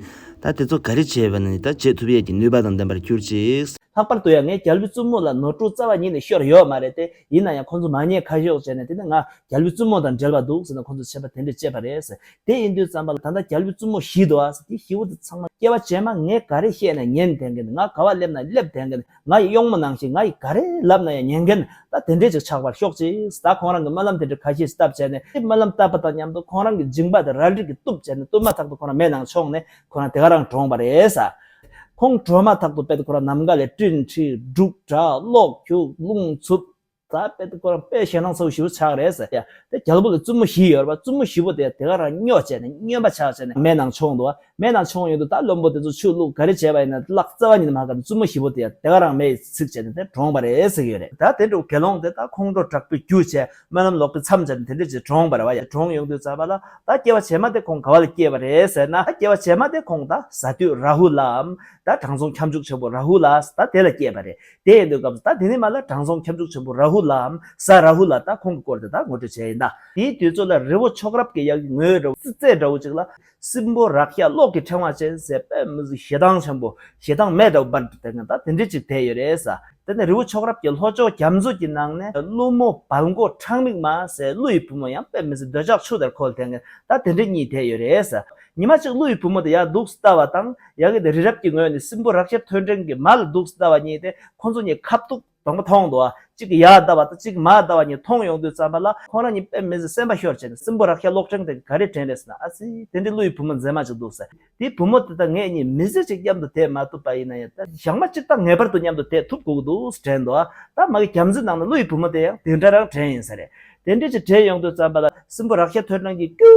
ད་དེ་ཚོ་ག་རེ་བྱས་པ་ན་ནི་ད་བྱེད་ཐུབ་ཡས་ཀྱི་ནུས་པ་དང་ལྡན་པར་གྱུར་ཅིག། ལྷག་པར་དུ་ཡང་ངས་རྒྱལ་པོའི་བཙུན་མོ་ལ་ནོར་འཁྲུལ་རྩ་བ་ཉིད་ནས་ཤོར་ཡོད་མ་རེད་དེ། ཡིན་ན་ཡང་ཁོང་ཚོ་མ་ཉེས་ཁ་གཡོགས་བྱས་ནས། དེ་ནས་ང་རྒྱལ་པོའི་བཙུན་མོ་དང་འབྲེལ་བ་འདུག་ཟེར་ནས་ཁོང་ཚོས་ཆད་པ་དེ་འདྲ་བཅད་པ་རེད་ཟེར། དེ་ཡིན་དུས་ཙམ་པ་ལ་ད་ལྟ་རྒྱལ་པོའི་བཙུན་མོ་ཞི་འདུག་ཨ་ཟེར། དེ་ཞི་བོ་དེ་ཚང་མ་སྐྱེ་བ་རྗེས་མ་ངས་ག་རེ་བཤད་ན་ཉན་བསྡད་མཁན། ང་ག་བ་སླེབས་ན་སླེབས་བསྡད་མཁན། ང་ཡི་གཡོག་མོ་ནང་བཞིན་ང་ཡི་ག་རེ་ལབ་ན་ཡང་ཉན་མཁན། ད་དེ་འདྲས་ཅིག་ཆགས་པར་ཤོག་ཅིག། ད་ཁོང་རང་གིས་སྨོན་ལམ་དེ་འདྲ་ཁ་ཤས་ཤིག་བཏབ་བྱས་ནས། དེ་སྨོན་ལམ་བཏབ་པ་དང་མཉམ་དུ་ཁོང་རང་གི་མཇིང་པ་དེ་རལ་གྲི་གིས་གཏུབ་བྱས་ནས། གཏུབ་མ་ཐག་ཏུ་ཁོ་རང་མེ་ནང་མཆོངས་ནས་ཁོ་རང་དེ་ག་རང་གྲོངས་པ་རེད་ཟེར། ཁོང་གྲོངས་མ་ཐག་ཏུ་དཔེ་དེ་ཁོ་རང་ནམ་མཁའ་ལས་སྤྲིན་འཁྲིགས། འབྲུག་གྲགས། གློག་འཁྱུག། རླུང་འཚུབ། ད་དཔེ་དེ་ཁོ་རང་དཔེ་ཞེད་སྣང་ཚ་བོ་ཞེ་པོ་ཆགས་རེད་ཟེར། ཡ། དེ་རྒྱལ་པོ་ལ་བཙུན་མོ་ཞི་ཡོད་རེད་པ། བཙུན་མོ་ཞི་བོ་དེ་དེ་ག་རང་སྨྱོ་བྱས་ནས། སྨྱོན་པ་ཆགས་བྱས་ནས་མེ་ནང་མཆོངས་འདུག་བ། མེ་ནང་མཆོངས་ཡོང་དུས་ད་བློན་པོ་དེ་ཚོ་ཆུ་བླུགས་ག་རེ་བྱས་པ་ཡིན་ན་གླགས་རྩ་བ་ཉིད་ནས་མ་བཀག་ནས། བཙུན་མོ་ཞི་བོ་དེ་ཡང་དེ་ག་རང་མེ་ཡིས་ཚིག་བྱས་ནས་དེ་གྲོངས་པ་རེད་ཟེར་གྱི་ཡོད་རེད། ད་དེ་འདྲ་དགེ་སློང་དེ་ད་ཁོང་ཁྲོ་དྲག་པོས་རྒྱུག་བྱས། སྨོན་ལམ་ལོག་པའི་མཚམས་བཅད་ནས་དེ་འདྲ་བྱས་གྲོངས་པ་རེད་པ། ཡ། གྲོངས་ཡོང་དུས་ཙམ་པ་ལ་ད་སྐྱེ་བ་རྗེས་མ་དེ་ཁོང་ག་བ་ལ་སྐྱེས་པ་རེད་ཟེར་ན། ད་སྐྱེ་བ་རྗེས་མ་དེ་ཁོང་ད་གཟའ་བདུད་རཱ་ཧུ་ལའམ། ད་དྲང་སྲོང་ཁྱབ་འཇུག་ཆེན་པོ་རཱ་ཧུ་ལ་ཟེར། ད་དེ་ལ་སྐྱེས་པ་རེད། དེ་ཡིན་དུས་སྐབས་སུ་ད་དེ་ནས་མར་ལ་དྲང་སྲོང་ཁྱབ་འཇུག་ཆེན་པོ་རཱ་ཧུ་ལའམ་གཟའ་རཱ་ཧུ་ལ། ད་ཁོང་གི་སྐོར་དེ་ད་ངོ་སྤྲོད་བྱས་ཡིན། ད་དེའི་དུས་ཚོད་ལ་རི་བོ་ཁྱོ་ཀ་རབ་ཀྱི་ཡ་གི་ངོས་འདྲ་བོ། རྩེ་རྩེ་འདྲ་བོ་ཅིག་ལ་སྲིན་པོ་རཀྵ་གློག་གི་ཕྲེང་བ་ཅན་ཟེར། དཔེ་མི་སྲིད་ཞེ་སྡང་ཆེན་པོ། ཞེ་སྡང་མེ་འདྲ་བོ་འབར་དུ་བསྡད་མཁན་ད་དེ་འདྲ་ཅིག་བསྡད་ཡོད་རེད་ཟེར། དེ་ནས་རི་བོ་ཁྱོ་ཀ་རབ་ཀྱི་ལྷོ་ཕྱོགས་རྒྱ་མཚོ་གི་ནང་ནས་ཀླུ་མོ་བལ་མགོ་ཁྲང་མིག་མ་ཟེར། ཀླུ་ཡི་བུ་མོ་ཡང་དཔེ་མི་སྲིད་འདོད་ཆགས་ཆུ་ལྟར་ཁོལ་བསྡད་མཁན་ད་དེ་འདྲ་གཉིས་བསྡད་ཡོད་རེད་ཟེར། ཉི་མ་གཅིག་ཀླུ་ཡི་བུ་མོ་དེ་ཡར་འདུག་སེ་ལྟ་བ་དང་། ཡ་གི་དེ་རི་རབ་ཀྱི་ངོས་ནས་སྲིན་པོ་རཀྵ་ཐོད་ཕྲེང་གི་མར་ལ་འདུག་སེ་ལྟ་བ་གཉིས་དེ་ཁོ་ཚོ་གཉིས་ཁ་ཐུག་དང་པོ་མཐོང་འདུག་ཨ། གཅིག་གིས་ཡར་ལྟ་བ་དང་གཅིག་གིས་མར་ལྟ་བ་གཉིས་མཐོང་ཡོང་དུས་ཙམ་པ་ལ། ཁོང་རང་གཉིས་དཔེ་མི་སྲིད་སེམས་པ་ཤོར་བྱས་ནས། སྲིན་པོ་རཀྵ་གློག་ཕྲེང་དེ་ག་རེ་དྲན་རེད་ཟེར་ན། ཨ་ཙི། དེ་འདྲའི་ཀླུ་ཡི་བུ་མོ་མཛེས་མ་ཅིག་འདུག་ཟེར། དེའི་བུ་མོ་དེ་དང་ངེད་གཉིས་མི་ཚེ་གཅིག་མཉམ་དུ་བསྡད་མ་ཐུབ་པ་ཡིན་ན་ཡང་། ད་ཞག་མ་གཅིག་ད་ངེས་པར་དུ་མཉམ་དུ་བསྡད་ཐུབ་དགོས་ཀྱི་འདུག་ཟེར་དྲན་འདུག་ཨ། ད་མ་གི་རྒྱ་མཚོའི་ནང་ན་ཀླུ་ཡི་བུ་མོ་དེ་ཡང་དེ་འདྲ་རང་དྲན་ཡིན་ས་རེད། དེ་འདྲ་ཅིག་དྲན་ཡོང་དུས་ཙམ་པ་ལ། སྲིན་པོ་རཀྵ་ཐོད་ཕྲེང་གིས་ཀྱུ་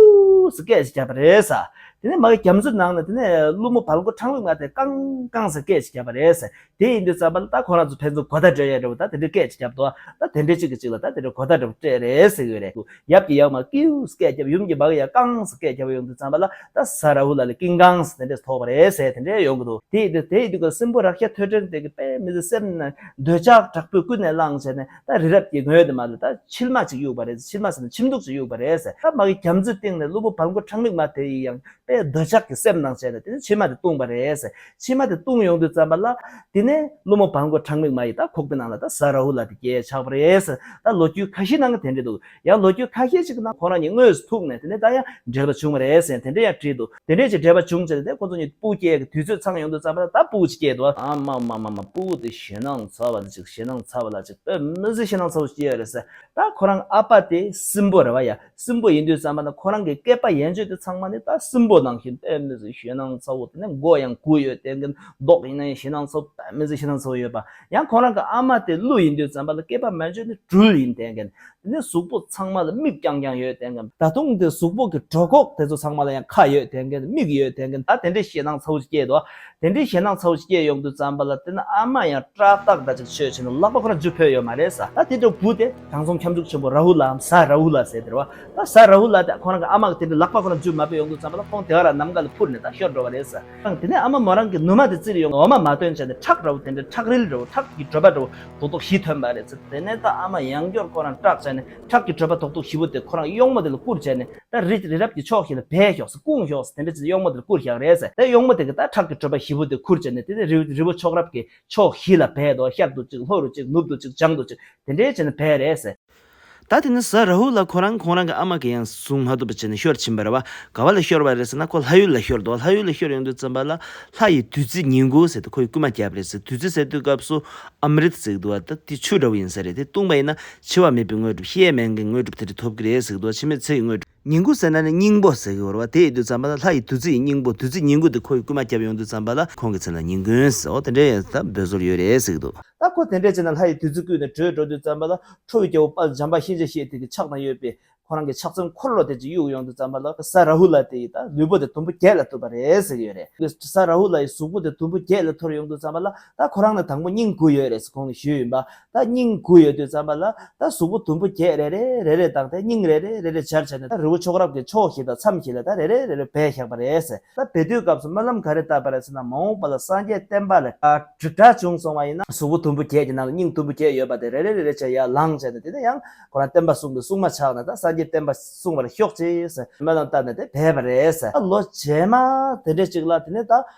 ཟེར་སྐད་ཅིག་བརྒྱབ་པ་རེད་ཟེར། དེ་ནས་མ་གི་རྒྱ་མཚོའི་ནང་ནས་དེ་ནས་ཀླུ་མོ་བལ་མགོ་ཁྲང་མིག་མ་དེ་ཀང་ཀང་ཟེར་སྐད་ཅིག་བརྒྱབ་པ་རེད་ཟེར། དེ་ཡིན་དུས་ཙམ་པ་ལ་ད་ཁོ་རང་ཚོ་ཕན་ཚུན་གོ་བརྡ་སྤྲོད་ཡས་འདྲ་བོ་ད་དེ་འདྲའི་སྐད་ཅིག་བརྒྱབ་འདུག་ད་དེ་འདྲའི་གཅིག་གིས་གཅིག་ལ་ད་དེ་འདྲའི་གོ་བརྡ་འདྲ་བོ་སྤྲད་རེད་ཟེར་གྱི་ཡོད་རེད། ཡབ་ཀྱིས་ཡབ་མར་ཀྱུ་ཟེར་སྐད་བརྒྱབ། ཡུམ་གྱིས་མ་གི་ཡར་ཀང་ཟེར་སྐད་བརྒྱབ་ཡོང་དུས་ཙམ་པ་ལ། ད་གཟའ་རཱ་ཧུ་ལ་ལ་ཀིང་ཀང་ཟེར་དེ་འདྲས་ཐོགས་པ་རེད་ཟེར། དེ་འདྲས་ཡོང་གི་འདུག་དེ་ཡིན་དུས་དེ་ཡིན་དུས་སྲིན་པོ་རཀྵ་ཐོད་ཕྲེང་དེ་གིས་དཔེ་མི་སྲིད་སེམས་ནས་འདོད་ཆགས་དྲག་པོས་ཀུན་ནས་བསླངས་བྱས་ནས། ད་རི་རབ་ཀྱི་ངོས་དེ་མ་ལ་ད་མཆིལ་མ་ཅིག་གཡུགས་པ་རེད། མཆིལ་མ་ཟེར་ན་མཆིལ་མདོག་ཅིག་གཡུགས་པ་རེད་ཟེར། ད་མ་གི་རྒྱ་མཚོའི་སྟེང་ནས་ཀླུ་མོ་བལ་མགོ་ཁྲང་མིག་མ་དེ་ཡིས་ཡང་དཔེ་འདོད་ཆགས་ཀྱི་སེམས་ནང་བྱས་ནས་དེ་ནས་མཆིལ་མ་དེ་བཏུངས་པ་རེད་ཟེར། མཆིལ་མ་དེ་བཏུངས་ཡོང་དུས་ཙམ་པ་ལ། དེ་ནས་ཀླུ་མོ་བལ་མགོ་ཁྲང་མིག་མ་ཡི་ད་ཁོག་པའི་ནང་ལ་ད་གཟའ་རཱ་ཧུ་ལ་དེ་སྐྱེས་ཆགས་པ་རེད་ཟེར། ད་ལོ་རྒྱུས་ཁ་ཤས་ནང་གི་དེ་འདྲས་འདུག་ཡང་ལོ་རྒྱུས་ཁ་ཤས་ཤིག་ནང་ཁོ་རང་གཉིས་དངོས་སུ་ཐུག་ནས་དེ་ནས་ད་ཡང་འབྲེལ་བ་བྱུང་བ་རེད་ཟེར་དེ་འདྲས་ཡང་བྲིས་འདུག་དེ་འདྲས་ཀྱི་འབྲེལ་བ་བྱུང་བྱས་ཏེ་ཁོ་ཚོ་གཉིས་སྤུ་སྐྱེས་ཀྱི་དུས་ཚོད་ཚང་ཡོང་དུས་ཙམ་པ་ལ་ད་སྤུ་ཅིག་སྐྱེས་འདུག་ཨ་མ་མ་མ་མ། སྤུ་དེ་ཞེད་སྣང་ཚ་བ་ལ་ཅིག་ཞེད་སྣང་ཚ་བ་ལ་ཅིག་དཔེ་མི་སྲིད་ཞེད་སྣང་ཚ་བོ་སྐྱེས་ཡོད་རེད་ཟེར། ད་ཁོ་རང་ཨ་ཕ་དེ་སྲིན་པོ་རེད་བ་ཡ། སྲིན་པོ་ཡིན་དུས་ཙམ་པ་ན་ཁོ་རང་གི་སྐེད་པ་ཡན་ཆད་དེ་ཚང་མ་ནི་ད་སྲིན་པོ་ནང་བཞིན་དཔེ་མི་སྲིད་ཞེད་སྣང་ཚ་བོ། དེ་ནས་མགོ་ཡང་སྒུར་ཡོད་དེ་འགན། མདོག་ཡིན་ན་ཡང་ཞེད་སྣང་ཚ་བོ། དཔེ་མི་སྲིད་ཞེད་སྣང་ཚ་བོ་ཡོད་པ། ཡང་ཁོ་རང་གི་ཨ་མ་དེ་ཀླུ་ཡིན་དུས་ཙམ་པ་ལ་སྐེད་པ་མན་ཆད་ནི་སྦྲུལ་ཡིན་དེ་འགན། དེ་ནས་གཟུགས་པོ་ཚང་མ་ལ་མིག་རྐྱང་རྐྱང་ཡོད་དེ་འགན། ད་དུང་དེ་གཟུགས་པོ་གི་གྲོད་ཁོག་དེ་ཚོ་ཚང་མ་ལ་ཡང་ཁ་ཡོད་དེ་འགན། མིག་ཡོད་དེ་འགན། ད་དེ་འདྲའི་ཞེད་སྣང་ཚ་བོ་ཅིག་སྐྱེས་འདུག་དེ་འདྲའི་ཞེད་སྣང་ཚ་བོ་ཅིག་སྐྱེས་ཡོང་དུས་ཙམ་པ་ལ་དེ་ནས་ཨ་མ་ཡང་སྐྲག་ཐག་འདྲ་ཅིག་ཆོད་བྱས་ནས་ལག་པ་ཁོ་རང་འཇུ་ཕོད་ཡོད་མ་རེད་ཟེར། ད་དེ་འདྲ་བུ་དེ་དྲང་སྲོང་ ཁྱབ་འཇུག་ཆེན་པོ་ར་ཧུ་ལའམ་གཟའ་ར་ཧུ་ལ་ཟེར་དེ་རེད་བ། ད་གཟའ་ར་ཧུ་ལ་དེ་ཁོ་རང་གི་ཨ་མ་གི་དེ་འདྲ་ལག་པ་ཁོ་རང་འཇུ་མ་ཕོད་ཡོང་དུས་ཙམ་པ་ལ་ཁོང་དེ་ག་ར་ནམ་མཁའ་ལ་འཕུར་ནས་ད་ཤོར་འགྲོ་བ་རེད་ཟེར། དེ་ནས་ཨ་མ་མོ་རང་གི་ནུ་མ་དེ་བཙིར་ཡོང་འོ་མ་མ་ཐོན་བྱས་ནས་ཁྲག་འདྲ་བོ་དེ་འདྲ་ཁྲག་རིལ་འདྲ་བོ་ཁྲག་གི་དྲོད་པ་འདྲ་བོ་རྡོག་རྡོག་བཞི་ཐོན་པ་རེད་ཟེར། དེ་ནས་ད་ཨ་མ་ཡང་བསྐྱར་ཁོ་རང་སྐྲག་བྱས་ནས་ཁྲག་གི་དྲོད་པ་རྡོག་རྡོག་བཞི་པོ་དེ་ཁོ་རང་གཡོག་མོ་དེ་ལ་བསྐུར་བྱས་ནས། ད་རི་རི་རབ་ཀྱི་ཕྱོགས་ཤིག་ལ་བད་ཤོག་ཟེར། སྐུང་ཤོག་ཟེར། དེ་འདྲ་བྱས་གཡོག་མོ་དེར་བསྐུར་བཞག་རེད་ཟེར། ད་གཡོག་མོ་དེ་གིས་ད་ཁྲག་གི་དྲོད་པ་བཞི་པོ་དེ་ཁུར་བྱས་ནས་དེ་ནས་རི་རི་བོ་ཕྱོགས་རབ་ཀྱི་ཕྱོགས་བཞི་ལ་བད་དོ། ཤར་དུ་གཅིག་ལྷོ་རུ་གཅིག་ནུབ་ཏུ་གཅིག་བྱང་དུ་གཅིག་དེ་འདྲའི་བྱས་ནས་བད་རེད་ཟེར། ད་དེ་ནས་གཟའ་ར་ཧུ་ལ་ཁོ་རང་ཁོང་རང་གི་ཨ་མ་གིས་ཡང་སྲུང་མ་ཐུབ་པ་བྱས་ནས་ཤོར་ཕྱིན་པ་རེད་བ། ག་བ་ལ་ཤོར་བ་རེད་ཟེར་ན་ཁོ་ལྷ་ཡུལ་ལ་ཤོར་འདུག་ལྷ་ཡུལ་ལ་ཤོར་ཡོང་དུས་ཙམ་པ་ལ་ལྷ་ཡི་བདུད་རྩི་ཉིང་ཁུ་ཟེར་ཏེ་ཁོ་ཡི་རྐུན་མ་བརྒྱབ་རེད་ཟེར། བདུད་རྩི་ཟེར་དུས་སྐབས་སུ་ཨ་མྲིད་ཟེར་གི་འདུག་བ། ད་དེ་ཆུ་འདྲ་བོ་ཡིན་ས་རེད། དེ་བཏུང་བ་ཡིན་ན་འཆི་བ་མེད་པའི་དངོས་གྲུབ་ཤི་ཡས་མེད་མཁན་དངོས་གྲུབ་དེ་འདྲ་ཐོབ་ཀྱི་རེད་ཟེར་གི་འདུག་བ། འཆི་མེད་ཚེ་ཡི་དངོས་གྲུབ། ཉིང་ཁུ་ཟེར་ན་ནི་སྙིང་པོ་ཟེར་གི་ཡོད་རེད་བ། དེ་ཡིན་དུས་ཙམ་པ་ལ་ལྷ་ཡི་བདུད་རྩི་ཡི་སྙིང་པོ། བདུད་རྩི་ཉིང་ཁུ་དེ་ཁོ་ཡི་རྐུན་མ་བརྒྱབ་ཡོང་དུས་ཙམ་པ་ལ་ཁོང་གི་མཚན་ལ་ཉིང་ཁུ་ཟེར། འོ་དེ་འདྲའི་ཡང་ད་འབོད་སྲོལ་ཡོད་རེད་ཟེར་གི་འདུག་ད་ཁོ་དེ་འདྲས་བྱས་ན་ལྷ་ཡི་བདུད་རྩི་བརྐུས་ནས་བྲོས་འགྲོ་དུས་ཙམ་པ་ལ་ཁྲོ་བོའི་རྒྱལ་པོ་དཔལ་འཇམ་དཔལ་གཤིན་རྗེ་གཤེད་དེ་གི་ཕྱག་ན་ཡོད་པའི་ཁོ་རང་གི་ཕྱག་མཚན་འཁོར་ལོ་དེ་ཅིག་གཡུག་ཡོང་དུས་ཙམ་པ་ལ་གཟའ་ར་ཧུ་ལ་དེ་ཡི་ད་ལུས་པོ་དེ་དུམ་བུ་བརྒྱད་ལ་གཏུབ་པ་རེད་ཟེར་གི་ཡོད་རེད། གཟའ་ར་ཧུ་ལ་ཡི་གཟུགས་པོ་དེ་དུམ་བུ་བརྒྱད་ལ་འཐོར་ཡོང་དུས་ཙམ་པ་ལ་ད་ཁོ་རང་ནི་དང་པོ་སྙིང་གུག་ཡོད་རེད་ཟེར་ཁོང་གིས་ཞུས་ཡིན་པ། ད་སྙིང་གུག་ཡོད་དུས་ཙམ་པ་ལ་ད་གཟུགས་པོ་དུམ་བུ་བརྒྱད་རེ་རེ་རེ་རེ་དང་དེ་སྙིང་རེ་རེ་རེ་རེ་སྦྱར་བྱས་ནས་ད་རི་བོ་ཕྱོགས་རབ་ཀྱི་ཕྱོགས་བཞི་དང་མཚམས་བཞི་ལ་ད་རེ་རེ་རེ་རེ་བས་བཞག་པ་རེད་ཟེར། ད་བས་དུས་སྐབས་སུ་སྨོན་ལམ་ག་རེ་བཏབ་པ་རེད་ཟེར་ན། མ་འོངས་པ་ལ་སངས་རྒྱས་བསྟན་པ་ལ་དྲག་དྲག་བྱུང་སོང་བ་ཡིན་ན་གཟུགས་པོ་དུམ་བུ་བརྒྱད་ཀྱི་ནང་ལ་སྙིང་དུམ་བུ་བརྒྱད་ཡོད་པ་དེ་རེ་རེ་རེ་རེ་བྱས་ཡར་ལངས་བྱས་ནས་དེ་ནས་ཡང་ཁོ་རང་བསྟན་པ་སྲུང་གི་སྲུང་མ་ཆགས་ནས་ད་སངས་རྒྱས་བསྟན་པ་སྲུང་བར་ཤོག་ཅིག་ཟེར་སྨོན་ལམ་བཏབ་ནས་དེ་བས་པ་རེད་ཟེར། ད་ལོ་རྗེས་མ་དེ་འདྲས་ཅིག་ལ་དེ་ནས་ད་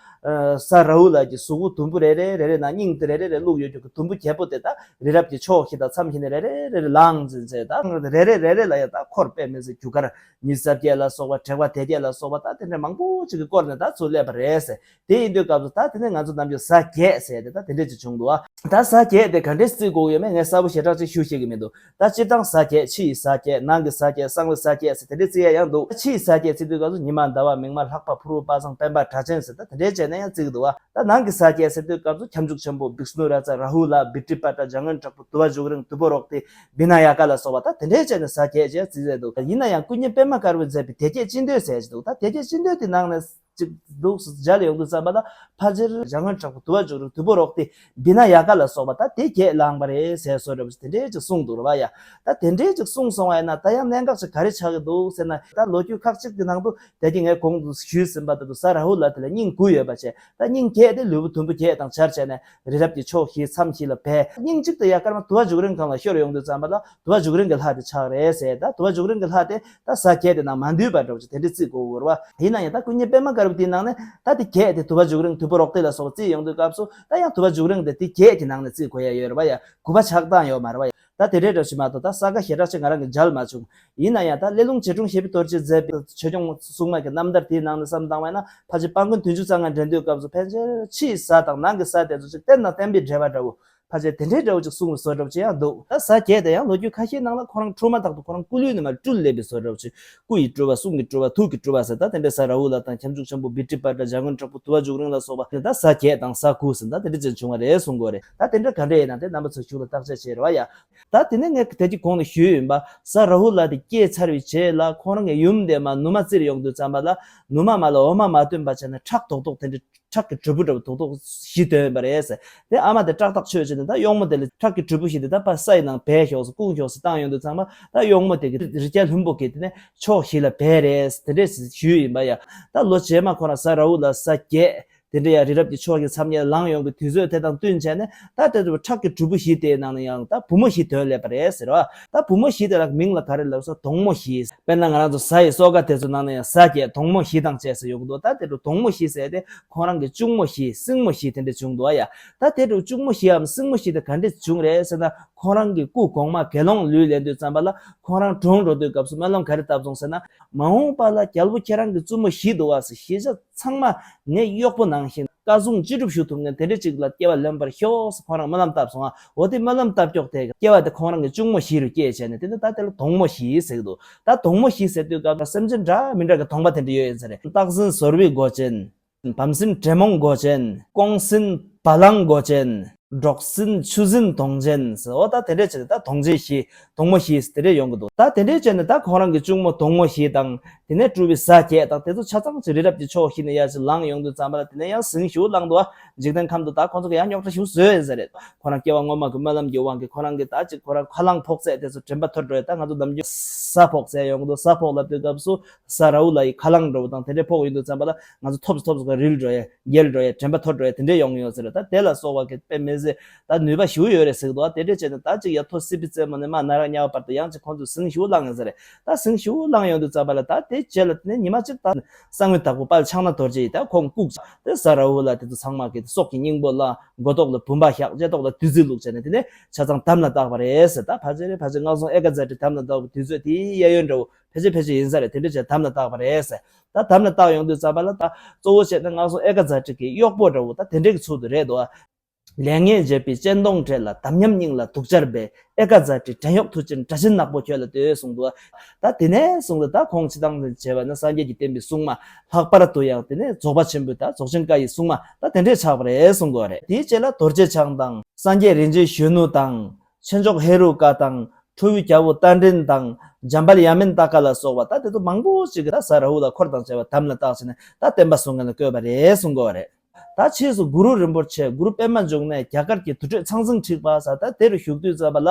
གཟའ་ར་ཧུ་ལ་གི་གཟུགས་པོ་དུམ་བུ་རེ་རེ་རེ་རེ་ནང་སྙིང་དེ་རེ་རེ་རེ་བླུགས་ཡོད་རྒྱུ་གི་དུམ་བུ་བརྒྱད་པོ་དེ་ད་རི་རབ་ཀྱི་ཕྱོགས་བཞི་དང་མཚམས་བཞི་ནས་རེ་རེ་རེ་རེ་ལངས་ཟིན་ཟེར། ད་རེ་རེ་རེ་རེ་ལ་ཡང་ད་འཁོར་དཔེ་མི་སྲིད་རྒྱུ་སྐར་ཉི་ཤུ་རྩ་བརྒྱད་ལ་སོགས་པ་དྲེགས་པ་དལ་བརྒྱད་ལ་སོགས་པ་ད་དེ་འདྲ་མང་པོ་ཅིག་གིས་བསྐོར་ནས་ད་ཚུར་སླེབས་པ་རེད་ཟེར། དེ་ཡིན་དུས་སྐབས་སུ་ད་དེ་ནས་ང་ཚོ་ནམ་རྒྱུན་གཟའ་བརྒྱད་ཟེར་ཏེ་ད་དེ་འདྲས་ཅིག་བྱུང་འདུག་ཨ། ད་གཟའ་བརྒྱད་དེ་ག་འདྲས་བརྩི་དགོས་ཡོད་མེད་ངས་གསལ་པོ་ཞེ་དྲག་ཅིག་ཞུ་ཤེས་ཀྱི་མི་འདུག་ད་སྤྱིར་བཏང་གཟའ་བརྒྱད། ཕྱི་ཡི་གཟའ་བརྒྱད། ནང་གི་གཟའ་བརྒྱད། གསང་བའི་གཟའ་བརྒྱད་ཟེར་དེ་འདྲས་བརྩི་ཡ་ཡང་འདུག་ཕྱི་ཡི་གཟའ་བརྒྱད་བརྩི་དུས་སྐབས་སུ་ཉི་མ་ཟླ་བ་མིག་དམར་ལྷག་པ་ཕུར་བུ་པ་སངས་སྤེན་པ་གྲགས་ཆེན་ཟེར་ད་དེ་འདྲས་བྱས་ནས་ཡང་བརྩི་གི་འདུག་ཨ། ད་ནང་གི་གཟའ་བརྒྱད་ཟེར་དུས་སྐབས་སུ་ཁྱབ་འཇུག་ཆེན་པོ་བིཤ་ནུ་རཱ་ཛ་ར་ཧུ་ལ། བི་ཏྲི་པ་ཏྲ། འཇམ་མགོན་དྲག་པོ་དུ་བ་བཞུགས་རིང་། དུ་བོ་རོག་ཏི། བི་ན་ཡ་ཀ་ལ་སོགས་པ་ད་དེ་འདྲས་བྱས་ནས་གཟའ་བརྒྱད་ཅེས་བརྩི་མཛད་འདུག་ཡིན་ན་ཡང་སྐུ་ཉིད་པད་མ་དཀར་པོས་མཛད་པའི་བདེ་བརྒྱད་སྤྱི་མདོས་ཟེར་ཞིག་འདུག་ད་བདེ་བརྒྱད་སྤྱི་མདོས་དེ་ནང་ནས་ཅིག་འདུག་སེ་མཇལ་ཡོང་དུས་ཙམ་པ་ད་ཕལ་ཆེར་འཇམ་མགོན་དྲག་པོ་དུ་བ་བཞུགས་རིང་། དུ་བོ་རོག་ཏི། བི་ན་ཡ་ཀ་ལ་སོགས་པ་ད་དེ་བརྒྱད་བླངས་པ་རེད་ཟེར་བཟོ་འདྲ་བོ་དེ་འདྲས་ཅིག་གསུངས་འདུག་རེད་བ་ཡ། ད་དེ་འདྲས་ཅིག་གསུངས་སོང་བ་ཡིན་ན་ད་ཡང་གནད་འགག་ཅིག་ག་རེ་ཆགས་ཀྱི་འདུག་ཟེར་ན། ད་ལོ་རྒྱུས་ཁག་ཅིག་གི་ནང་དུ་དེ་གི་ངས་གོང་དུ་ཞུས་ཟིན་པ་ལྟར་དུ་གཟའ་ར་ཧུ་ལ་དེ་ལ་སྙིང་དགུ་ཡོད་པ་བྱས། ད་སྙིང་བརྒྱད་དེ་ལུས་པོ་དུམ་བུ་བརྒྱད་དང་སྦྱར་བྱས་ནས་རི་རབ་ཀྱི་ཕྱོགས་བཞི་མཚམས་བཞི་ལ་བས། སྙིང་གཅིག་ཏུ་ཡ་སྐར་མ་དུ་བ་བཞུགས་རིང་སྒང་ལ་ཤོར་ཡོང་དུས་ཙམ་པ་ལ་དུ་བ་བཞུགས་རིང་གི་ལྷ་དེ་ཆགས་རེད་ཟེར། ད་དུ་བ་བཞུགས་རིང་གི་ལྷ་དེ་ད་གཟའ་བརྒྱད་དེ་ནང་མ་འདུས་པ་འདྲ་བོ་ཅིག་དེ་འདྲ་བརྩི་དགོས་ཀྱི་རེད་བ། ཡིན་ན་ཡང་ད་སྐུ་ཉིད་པད་མ་དཀར་པོ་དེའི་ནང་ནས་ད་དེ་བརྒྱད་དེ་དུ་བ་བཞུགས་རིང་དུ་བོ་རོག་ཏི་ལ་སོགས་པ་བརྩི་ཡོང་དུས་སྐབས་སུ་ད་ཡང་དུ་བ་བཞུགས་རིང་དེ་དེ་བརྒྱད་ཀྱི་ནང་ནས་བརྩི་དགོས་ཡ་ཡོད་རེད་བ་ཡ། དགུ་པ་ཆགས་སྟངས་ཡོད་མ་རེད་བ་ཡ། ད་དེ་འདྲའི་འདྲ་ཞིག་མ་གཏོགས་ད་ས་ག་ཞེ་དྲག་ཅིག་ང་རང་གིས་མཇལ་མ་བྱུང་། ཡིན་ན་ཡང་ད་སླེ་ལུང་རྗེ་དྲུང་ཞེ་པོས་དོར་ཅིག་མཛད་པའི་ཆོས་སྐྱོང་སྲུང་མ་གི་རྣམ་ཐར་དེའི་ནང་ནས་བསམ་བཏང་བ་ཡིན་ན་ཕལ་ཆེར་སྤང་དགུན་དུས་མཇུག་གཙང་ཁ་འདྲེན་དུས་སྐབས་སུ་ཕལ་ཆེར་ཕྱིའི་གཟའ་དང་ནང་གི་གཟའ་དེ་ཚོ་ཅིག་བསྟན་དང་བསྟན་པའི་འབྲེལ་བ་འདྲ་བོ་ཕལ་ཆེར་དེ་འདྲའི་འདྲ་བོ་ཅིག་གསུངས་པའི་བཟོ་འདྲ་བོ་ཅིག་ཡང་འདུག་ད་གཟའ་བརྒྱད་དེ་ཡང་ལོ་རྒྱུས་ཁ་ཤས་ནང་ལ་ཁོ་རང་འཁྲུངས་མ་ཐག་ཏུ་ཁོ་རང་སྐུ་ལུས་ནས་མར་སྤྲུལ་སླེབས་པའི་བཟོ་འདྲ་བོ་ཅིག་སྐུ་ཡི་སྤྲུལ་པ། གསུང་གི་སྤྲུལ་པ། ཐུགས་ཀྱི་སྤྲུལ་པ་ཟེར་ད་དེ་འདྲའི་གཟའ་ར་ཧུ་ལ་དང་ཁྱབ་འཇུག་ཆེན་པོ་བི་ཏྲི་པ་ཏྲ། འཇམ་མགོན་དྲག་པོ་དུ་བ་བཞུགས་རིང་ལ་སོགས་པ་དེ་ད་གཟའ་བརྒྱད་དང་གཟའ་དགུ་ཟེར་ད་དེ་འདྲ་ཅན་བྱུང་བ་རེད་གསུང་གི་ཡོད་རེད། ད་དེ་འདྲ་ག་འདྲ་ཡིན་ན་དེ་རྣམ་པ་ཚོས་ཤུགས་ལ་བརྟག་དཔྱད་བྱེད་རེད་བ་ཡ། ད་དེ་ནས་ངས་དེ་གི་གོང་ནས་ཞུས་ཡིན་པ། གཟའ་ར་ཧུ་ལ་དེ་སྐྱེས་ཚར་བའི་རྗེས་ལ་ཁོ་རང་གི་ཡུམ་དེ་མར་ནུ་མ་བཙིར་ཡོང་དུས་ཙམ་པ་ལ་ནུ་མ་མ་ལ་འོ་མ་མ་བཏུན་པ་བྱས་ནས་ཁྲག་རྡོག་རྡོག་དེ་འདྲ་ཁྲག་གི་དྲིལ་བུ་འདྲ་བོ་རྡོག་རྡོག་བཞི་ཐོན་པ་རེད་ཟེར། དེ་ཨ་མ་དེ་སྐྲག་ཐག་ཆོད་བྱས་ནས་ད་གཡོག་མོ་དེ་ལ་ཁྲག་གི་དྲིལ་བུ་བཞི་དེ་ད་ཕར་ས་ཡི་ནང་སྦས་ཤོག་ཟེར་སྐུང་ཤོག་ཟེར་བཏང་ཡོང་དུས་ཚང་མ་ད་གཡོག་མོ་དེ་གི་རི་རྒྱལ་ལྷུན་པོ་གི་དེ་ནས་ཕྱོགས་བཞི་ལ་སྦས་རེད་ཟེར་དེ་འདྲས་ཞུས་ཡིན་པ་ཡ། ད་ལོ་རྗེས་མ་ཁོ་རང་གཟའ་ར་ཧུ་ལ་གཟའ་བརྒྱད། དེ་འདྲ་ཡང་རི་རབ་ཀྱི་ཕྱོགས་ཀྱི་མཚམས་བརྒྱད་ལ་ལངས་ཡོང་གི་དུས་ཚོད་དེ་དང་བསྟུན་བྱས་ནས་ད་དེ་ཚོ་ཁྲག་གི་དྲིལ་བུ་བཞི་དེའི་ནང་ནས་ཡང་ད་བུ་མོ་བཞི་ཐོན་སླེབས་པ་རེད་ཟེར་བ། ད་བུ་མོ་བཞི་དེ་ལ་མིང་ལ་ག་རེ་ལབ་ཟེར་ན་གདོང་མོ་བཞི། དཔེར་ན་ང་རང་ཚོ་གཟའ་ཡི་སོ་ཀ་དེ་ཚོ་ནང་ནས་ཡང་གཟའ་བརྒྱད་གདོང་མོ་བཞི་དང་བཅས་ཟེར་ཡོང་གི་འདུག་ད་དེ་ཚོ་གདོང་མོ་བཞི་ཟེར་ཏེ་ཁོ་རང་གི་གཅུང་མོ་བཞི་སྲིང་མོ་བཞི་དེ་འདྲ་བྱུང་འདུག་ཨ་ཡ། ད་དེ་ཚོ་གཅུང་མོ་བཞིའམ་སྲིང་མོ་བཞི་དེ་ག་འདྲས་བྱུང་རེད་ཟེར་ན་ཁོ་རང་གི་སྐུ་གོང་མ་དགེ་སློང་ལུས་ལེན་དུས་ཙམ་པ་ལ་ཁོ་རང་གྲོངས་འགྲོ་དུས་སྐབས་སུ་སྨོན་ལམ་ག་རེ་བཏབ་སོང་ཟེར་ན། མ་འོངས་པ་ལ་རྒྱལ་པོ་ཁྱེད་རང་གི་བཙུན་མོ་བཞི་འདུག་བ་ཟེར། བཞི་ཆ་ཚང་མ་ངའི་གཡོག་པོ་ནང་བཞིན་བཀའ་བསྲུང་ཅི་སྒྲུབ་ཞུ་ཐུབ་མཁན་དེ་འདྲ་ཅིག་ལ་སྐྱེ་བ་ལེན་པར་ཤོག་ཟེར་ཁོ་རང་སྨོན་ལམ་བཏབ་སོང་ང་། འོ་དེ་སྨོན་ལམ་བཏབ་ཀྱོག་དེ་སྐྱེ་བ་དེ་ཁོང་རང་གི་གཅུང་མོ་བཞི་རུ་སྐྱེས་བྱས་ནས་དེ་ནི་ད་དེ་ལ་གདོང་མོ་བཞི་ཟེར་གི་འདུག་ད་གདོང་མོ་བཞི་ཟེར་དུས་སྐབས་ལ་སེམས་ཅན་འདྲ་མི་འདྲ་གི་གདོང་པ་དེ་འདྲ་ཡོད་ཡིན་ས་རེད། སྟག་སྲིན་ཟོར་བའི་མགོ་ཅན། བམ་སྲིན་དྲེད་མོང་མགོ་ཅན། ཀོང་སྲིན་བ་ལང་མགོ་ཅན། འབྲོག་སྲིན་ཆུ་སྲིན་དོང་ཅན་ཟེར། འོ་ད་དེ་འདྲས་བྱས་ནས་ད་དོང་ཅན་བཞི། དོང་མོ་བཞི་དེ་འདྲས་ཡོང་གི་འདུག་ད་དེ་འདྲས་བྱས་ནས་ད་ཁོང་རང་གི་གཅུང་མོ་དོང་མོ་བཞི་དང་། དེ་ནས་སྤྲུལ་པའི་གཟའ་བརྒྱད་དང་། དེ་ཚོ་ཆ་ཚང་ཅིག་རི་རབ་ཀྱི་ཕྱོགས་བཞི་ནས་ཡར་ཅིག་ལངས་ཡོང་དུས་ཙམ་པ་ལ། དེ་ནས་ཡང་ཟིང་ཞིག་བསླངས་འདུག་འཇིག་རྟེན་ཁམས་དུ་ད་ཁོང་ཚོ་གི་ཡང་རྙོག་དྲ་ཞིག་བཟོས་ཡིན་ས་རེད། ཁོ་རང་སྐྱེ་བ་སྔོན་མ་གི་སྨོན་ལམ་གྱི་དབང་གིས་ཁོ་རང་གི་ད་ཅིག་ཁོ་རང་ཁ་རླངས་ཕོག་ཚད་དེ་ཚོ་དྲན་པ་ཐོར་འགྲོ་ཡ། ད་ང་ཚོ་ནམ་རྒྱུན་གཟའ་ཕོག་ཟེར་ཡོང་གི་འདུག་གཟའ་ཕོག་ལབ་དུས་སྐབས་སུ་གཟའ་ར་ཧུ་ལ་ཡི་ཁ་རླངས་འདྲ་བོ་དང་དེ་འདྲས་ཕོག་ཡོང་དུས་ཙམ་པ་ལ། ང་ཚོ་ཐོབ་ཐོབ་ཀྱི་རིལ་འགྲོ་ཡ། རྒྱལ་འགྲོ་ཡ། དྲན་པ་ཐོར་འགྲོ་ཡ་དེ་འདྲས་ཡོང་ཡོད་ཟེར། ད་དེ་ལ་སོགས་པ་གི་དཔེ་མི་སྲིད་ད་ནུས་པ་ཞེ་པོ་ཡོད་རེད་ཟེར་གི་འདུག་དེ་འདྲས་བྱས་ནས་ད་ཅིག་ཡ་ཐོ་སི་པི་རྩེ་མོ་ནས་མར་ན་རག་གཉའ་བ་བར་དུ་ཡང་ཅིག་ཁོང་ཚོས་ཟིང་ཞེ་པོ་བསླངས་ཡོད་ཟེར། ད་ཟིང་ཞེ་པོ་བསླངས་ཡོང་དུས་ཙམ་པ་ལ། ད་དེ་རྗེས་ལ་དེ་ནས་ཉི་མ་གཅིག་ད་ས་ངོས་དྭགས་པོ་དཔལ་ཕྱག་ན་རྡོ་རྗེ་ཡིས་ད་ཁོང་བཀུག་བྱས། དེ་གཟའ་ར་ཧུ་ལ་དེ་ཚོ་ཚང་མ་གི་སྲོག་གི་སྙིང་པོ་ལ། མགོ་ཐོག་ལ་བུམ་པ་བཞག་རྗེས་ཐོག་ལ་བདུད་རྩི་བླུགས་བྱས་ནས་དེ་ནས་ཆ་ཚང་དམ་ལ་བཏགས་པ་རེད་ཟེར། ད་ཕལ་ཆེར་ཕལ་ཆེར་སྔགས་སྲུང་ཨེ་ཀ་ཛ་ཏི་དམ་ལ་བཏགས་པའི་དུས་ཚོད་དེའི་གཡས་གཡོན་འདྲ་བོ་ཕལ་ཆེར་ཕལ་ཆེར་ཡིན་ས་རེད། དེ་འདྲ་བྱས་དམ་ལ་བཏགས་པ་རེད་ཟེར། ད་དམ་ལ་བཏགས་ཡོང་དུས་ཙམ་པ་ལ། ད་གཙོ་བོ་བྱས་ན་སྔགས་སྲུང་ཨེ་ཀ་ཛ་ཏི་གི་གཡོག་པོ་འདྲ་བོ་ད་དེ་འདྲས་ཀྱི་ཚུལ་དུ་རེད་འདུག་ལས་ངན་བྱེད་པའི་སྤྱན་སྟོང་བྲལ་ལ། དམ་ཉམས་སྙིང་ལ་དུག་སྦྱར་བའི། ཨེ་ཀ་ཛ་ཏི་བྲན་གཡོག་མཐུ་ཆེན་དགྲ་གཅན་ནག་པོ་ཁྱོད་ལ་བསྟོད་གསུངས་འདུག་ད་དེ་ནས་བཟུང་སྟེ་ད་ཁོང་སྤྱིར་བཏང་ནས་བྱས་པ་ན་སངས་རྒྱས་ཀྱི་བསྟན་པའི་སྲུང་མ་ལྷག་པར་དུ་ཡང་དེ་ནས་རྫོགས་པ་ཆེན་པོའི་ད་རྫོགས་ཆེན་བཀའ་ཡི་སྲུང་མ་ད་དེ་འདྲས་ཆགས་པ་རེད་གསུང་གི་ཡོད་རེད། དེའི་རྗེས་ལ་རྡོ་རྗེ་འཆང་དང་། སངས་རྒྱས་རིན་ཆེན་གཞོན་ནུ་དང་། ཆོས་མཆོག་ཧེ་རུ་ཀ་དང་། ཁྲོ་བོའི་རྒྱལ་པོ་རྟ་མགྲིན་དང་། འཇམ་དཔལ་ཡ་མིན་ཏ་ཀ་ལ་སོགས་པ་ད་དེ་ཚོ་མང་པོ་ཞིག་གིས་ད་གཟའ་ར་ཧུ་ལ་འཁོར་དང་བཅས་པ་དམ་ལ་བཏགས་བྱས་ནས་ད་བསྟན་པ་སྲུང་མཁན་ལ་བསྐོས་པ་རེད་གསུང་གི་ཡོད་རེད། ད་ཕྱིས་སུ་གུ་རུ་རིན་པོ་ཆེ་གུ་རུ་པདྨ་འབྱུང་གནས་རྒྱ་གར་གྱི་དུར་ཁྲོད་ཚང་ཚིང་ཁྲིག་པ་ཟེར། ད་དེ་རུ་བཞུགས་དུས་ཙམ་པ་ལ་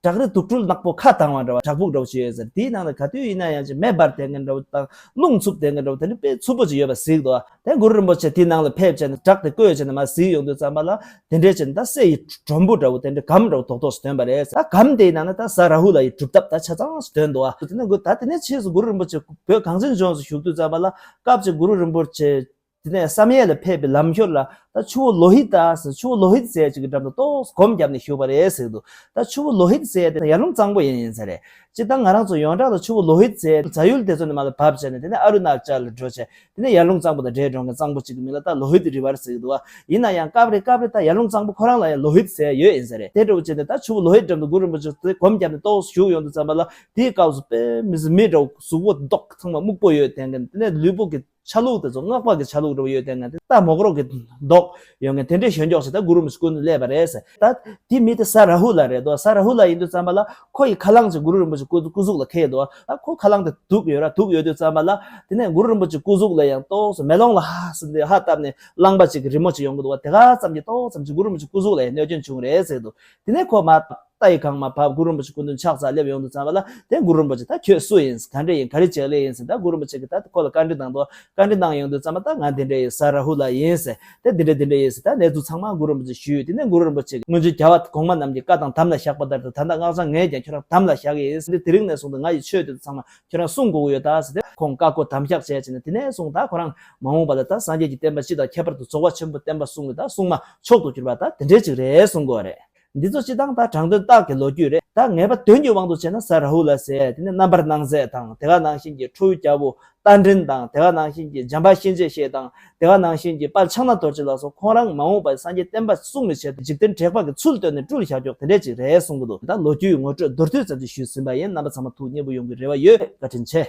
བྲག་རི་དུག་སྦྲུལ་ནག་པོ་ཁ་གདངས་པ་འདྲ་བ་བྲག་ཕུག་འདྲ་བོ་ཅིག་ཡོད་ཟེར། དེའི་ནང་ལ་ག་དུས་ཡིན་ན་ཡང་ཅིག་མེ་འབར་བསྡད་མཁན་འདྲ་བོ་དང་རླུང་འཚུབ་བསྡད་མཁན་འདྲ་བོ་དེ་འདྲ་དཔེ་འཚུབ་པོ་ཅིག་ཡོད་པ་གཟིགས་འདུག་དེ་གུ་རུ་རིན་པོ་ཆེ་དེའི་ནང་ལ་ཕེབས་བྱས་ནས་བྲག་དེ་བརྐོས་བྱས་ནས་མར་གཟིགས་ཡོང་དུས་ཙམ་པ་ལ་དེ་འདྲའི་བྱས་ནས་ད་སྲེ་ཡི་སྒྲོམ་བུ་འདྲ་བོ་དེ་འདྲའི་སྒམ་འདྲ་བོ་རྡོག་རྡོག་ཅིག་ཐོན་པ་རེད་ཟེར། ད་སྒམ་དེའི་ནང་ན་ད་གཟའ་ར་ཧུ་ལ་ཡི་སྒྲུབ་ཐབས་ད་ཆ་ཚང་ཞིག་ཐོན་འདུག་དེ་ནས་གུ་ད་དེ་ནས་ཕྱིས་སུ་གུ་རུ་རིན་པོ་ཆེ་བོད་གངས་ཅན་ལྗོངས་སུ་བཞུགས་དུས་ཙམ་པ་ལ་སྐབས་ཅིག་གུ་རུ་རིན་པོ་ཆེ་དེ་ནས་བསམ་ཡས་ལ་ཕེབས་པའི་ལམ་ཞོར་ལ་ད་ཆུ་བོ་ལོ་ཧི་ཏ་ཟེར། ཆུ་བོ་ལོ་ཧི་ཏ་ཟེར་ཅིག་གི་འགྲམ་དུ་ཏོག་ཙམ་སྒོམ་བརྒྱབ་ནས་བཞུགས་པ་རེད་ཟེར་གྱི་འདུག་ད་ཆུ་བོ་ལོ་ཧི་ཏ་ཟེར་ཡ་དེ་ཡར་ཀླུང་གཙང་པོ་ཡིན་ཡིན་ས་རེད། སྤྱིར་བཏང་ང་རང་ཚོ་ཡོངས་གྲགས་ལ་ཆུ་བོ་ལོ་ཧི་ཏ་ཟེར་ཡ་རྫ་ཡུལ་དེ་ཚོ་ནས་མར་ལ་བབས་བྱས་ནས་དེ་ནས་ཨ་རུ་ན་ཅལ་ལ་འགྲོ་བྱས། དེ་ནས་ཡར་ཀླུང་གཙང་པོ་དང་འདྲེས་འགྲོ་མཁན་གཙང་པོ་གཅིག་གི་མིང་ལ་ད་ལོ་ཧི་ཏ་རི་ཝར་ཟེར་གྱི་འདུག་བ། ཡིན་ན་ཡང་སྐབས་རེ་སྐབས་རེ་ད་ཡར་ཀླུང་གཙང་པོ་ཁོ་རང་ལ་ཡང་ལོ་ཧི་ཏ་ཟེར་ཡ་ཡོད་ཡིན་ས་རེད། དེ་འདྲ་བོ་བྱས་ནས་ད་ཆུ་བོ་ལོ་ཧི་ཏ་འགྲམ་དུ་གུ་རུ་རིན་པོ་ཆེ་དེ་སྒོམ་བརྒྱབ་ནས་ཏོག་ཙམ་བཞུགས་ཡོང་དུས་ཙམ་པ་ལ་དེའི་སྐབས་སུ་དཔེ་མི་སྲིད་མི་འདྲ་བོ་གཟུགས་པོ་མདོག་ཚང་མ་སྨུག་པོ་ཡོད་དེ་འདྲ། དེ་ནས་ལུས་པོ་གི་ཆ་ལུགས་དེ་ཚོ་སྔགས་པ་གི་ཆ་ལུགས་འདྲ་བོ་ཡོད་དེ་འདྲ། དེ་ད་མོག་རོག་གི་མདོག་ཡོད་མཁན་དེ་འདྲའི་གཞོན་སྐྱོགས་ཤིག་ད་གུ་རུ་རིན་པོ་ཆེ་སྐུ་མདུན་སླེབས་པ་རེད་ཟེར། ད་དེ་མི་དེ་གཟའ་ར་ཧུ་ལ་རེད་དོ། གཟའ་ར་ཧུ་ལ་ཡིན་དུས་ཙམ་པ་ལ་ཁོ་ཡི་ཁ་རླངས་ཅིག་གུ་རུ་རིན་པོ་ཆེ་སྐུ་སྐུ་གཟུགས་ལ་འཁེལ་འདུག་ད་ཁོ་ཁ་རླངས་དེ་དུག་ཡོད་ར། དུག་ཡོད་དུས་ཙམ་པ་ལ་དེ་ནས་གུ་རུ་རིན་པོ་ཆེ་སྐུ་གཟུགས་ལ་ཡང་ཏོག་ཙམ་མེ་ལོང་ལ་ཧ་ཟེར་ནས་ཧ་བཏབ་ནས་རླངས་པ་ཅིག་གི་རི་མོ་ཅིག་ཡོང་གི་འདུག་བ། དེ་ག་ཙམ་གྱིས་ཏོག་ཙམ་ཅིག་གུ་རུ་རིན་པོ་ཆེ་སྐུ་གཟུགས་ལ་ཡང་གནོད་སྐྱོན་བྱུང་རེད་ཟེར་འདུག་དེ་ནས་ཁོ་མར་རྟ་ཡི་སྒང་མར་བབས། གུ་རུ་རིན་པོ་ཆེ་སྐུ་མདུན་ཕྱག་འཚལ་སླེབས་ཡོང་དུས་ཙམ་པ་ལ་དེ་གུ་རུ་རིན་པོ་ཆེ་ད་ཁྱོད་སུ་ཡིན། ག་འདྲ་ཡིན། ག་རེ་བྱེད་ལེ་ཡིན་ཟེར། ད་གུ་རུ་རིན་པོ་ཆེ་གིས་ད་ཁོ་ལ་བཀའ་འདྲི་གནང་འདུག་བཀའ་འདྲི་གནང་ཡོང་དུས་ཙམ་པ་ད་ང་འདི་འདྲ་ཡིན། གཟའ་ར་ཧུ་ལ་ཡིན་ཟེར། དེ་འདི་འདྲ་འདི་འདྲ་ཡིན་ཟེར། ད་གནས་ཚུལ་ཚང་མ་གུ་རུ་རིན་པོ་ཆེ་ཞུས། དེ་ནས་གུ་རུ་རིན་པོ་ཆེ་གིས་སྔོན་བྱོན་རྒྱལ་བ་གོང་མ་རྣམས་ཀྱིས་བཀའ་དང་དམ་ལ་བཞག་པ་ལྟར་དུ་ད་ལྟ་སྔགས་འཆང་ངས་ཀྱང་ཁྱོད་རང་དམ་ལ་བཞག་གི་ཡིན་ཟེར། དེ་རིང་ནས་བཟུང་སྟེ་ང་ཡི་ཆོས་དེ་ཚོ་ཚང་མ་ཁྱོད་རང་སྲུང་དགོས་ཀྱི་ཡོད་ད་ཟེར། དེ་ཁོང་བཀའ་བསྒོ་དམ་བཞག་བྱས་བྱས་ནས་དེ་ནས་བཟུང་ད་ཁོ་རང་མ་འོངས་པ་ལ་ད་སངས་རྒྱས་ཀྱི་བསྟན་པ་སྤྱི་དང་ཁྱད་པར་དུ་རྫོགས་པ་ཆེན་པོའི་བསྟན་པ་སྲུང་བའི་ད་སྲུང་མ་མཆོག་ཏུ་གྱུར་པ་ད་དེ་འདྲས་ཅིག་རེད་གསུང་གི་ཡོད་རེད། འདི་ཚོ་སྤྱིར་བཏང་ད་དྲང་དོན་རྟགས་ཀྱི་ལོ་རྒྱུས་རེད། ད་ངེས་པ་དོན་གྱི་དབང་དུ་བྱས་ན་གཟའ་ར་ཧུ་ལ་ཟེར་དེ་ནས་རྣམ་པར་སྣང་མཛད་དང་། དེ་ག་ནང་བཞིན་གྱི་ཁྲོ་བོའི་རྒྱལ་པོ་རྟ་མགྲིན་དང་། དེ་ག་ནང་བཞིན་གྱི་འཇམ་དཔལ་གཤིན་རྗེ་གཤེད་དང་། དེ་ག་ནང་བཞིན་གྱི་དཔལ་ཕྱག་ན་རྡོ་རྗེ་ལ་སོགས་ཁོང་རང་མ་འོངས་པར་སངས་རྒྱས་བསྟན་པ་སྲུང་བའི་ཆེད་དུ་འཇིག་རྟེན་དྲེགས་པ་གི་ཚུལ་བཏོན་ནས་སྤྲུལ་བཞག་ཀྱོག་དེ་འདྲས་ཅིག་རེད་གསུང་གི་འདུག་ད་ལོ་རྒྱུས་ངོ་སྤྲོད་མདོར་བསྡུས་ཙམ་ཅིག་ཞུས་ཟིན་པ་ཡིན། རྣམ་པ་ཚང་མ་ཐུགས་མཉེས་པོ་ཡོང་གི་རེ་བ་ཡོད། བཀའ་དྲིན་ཆེ།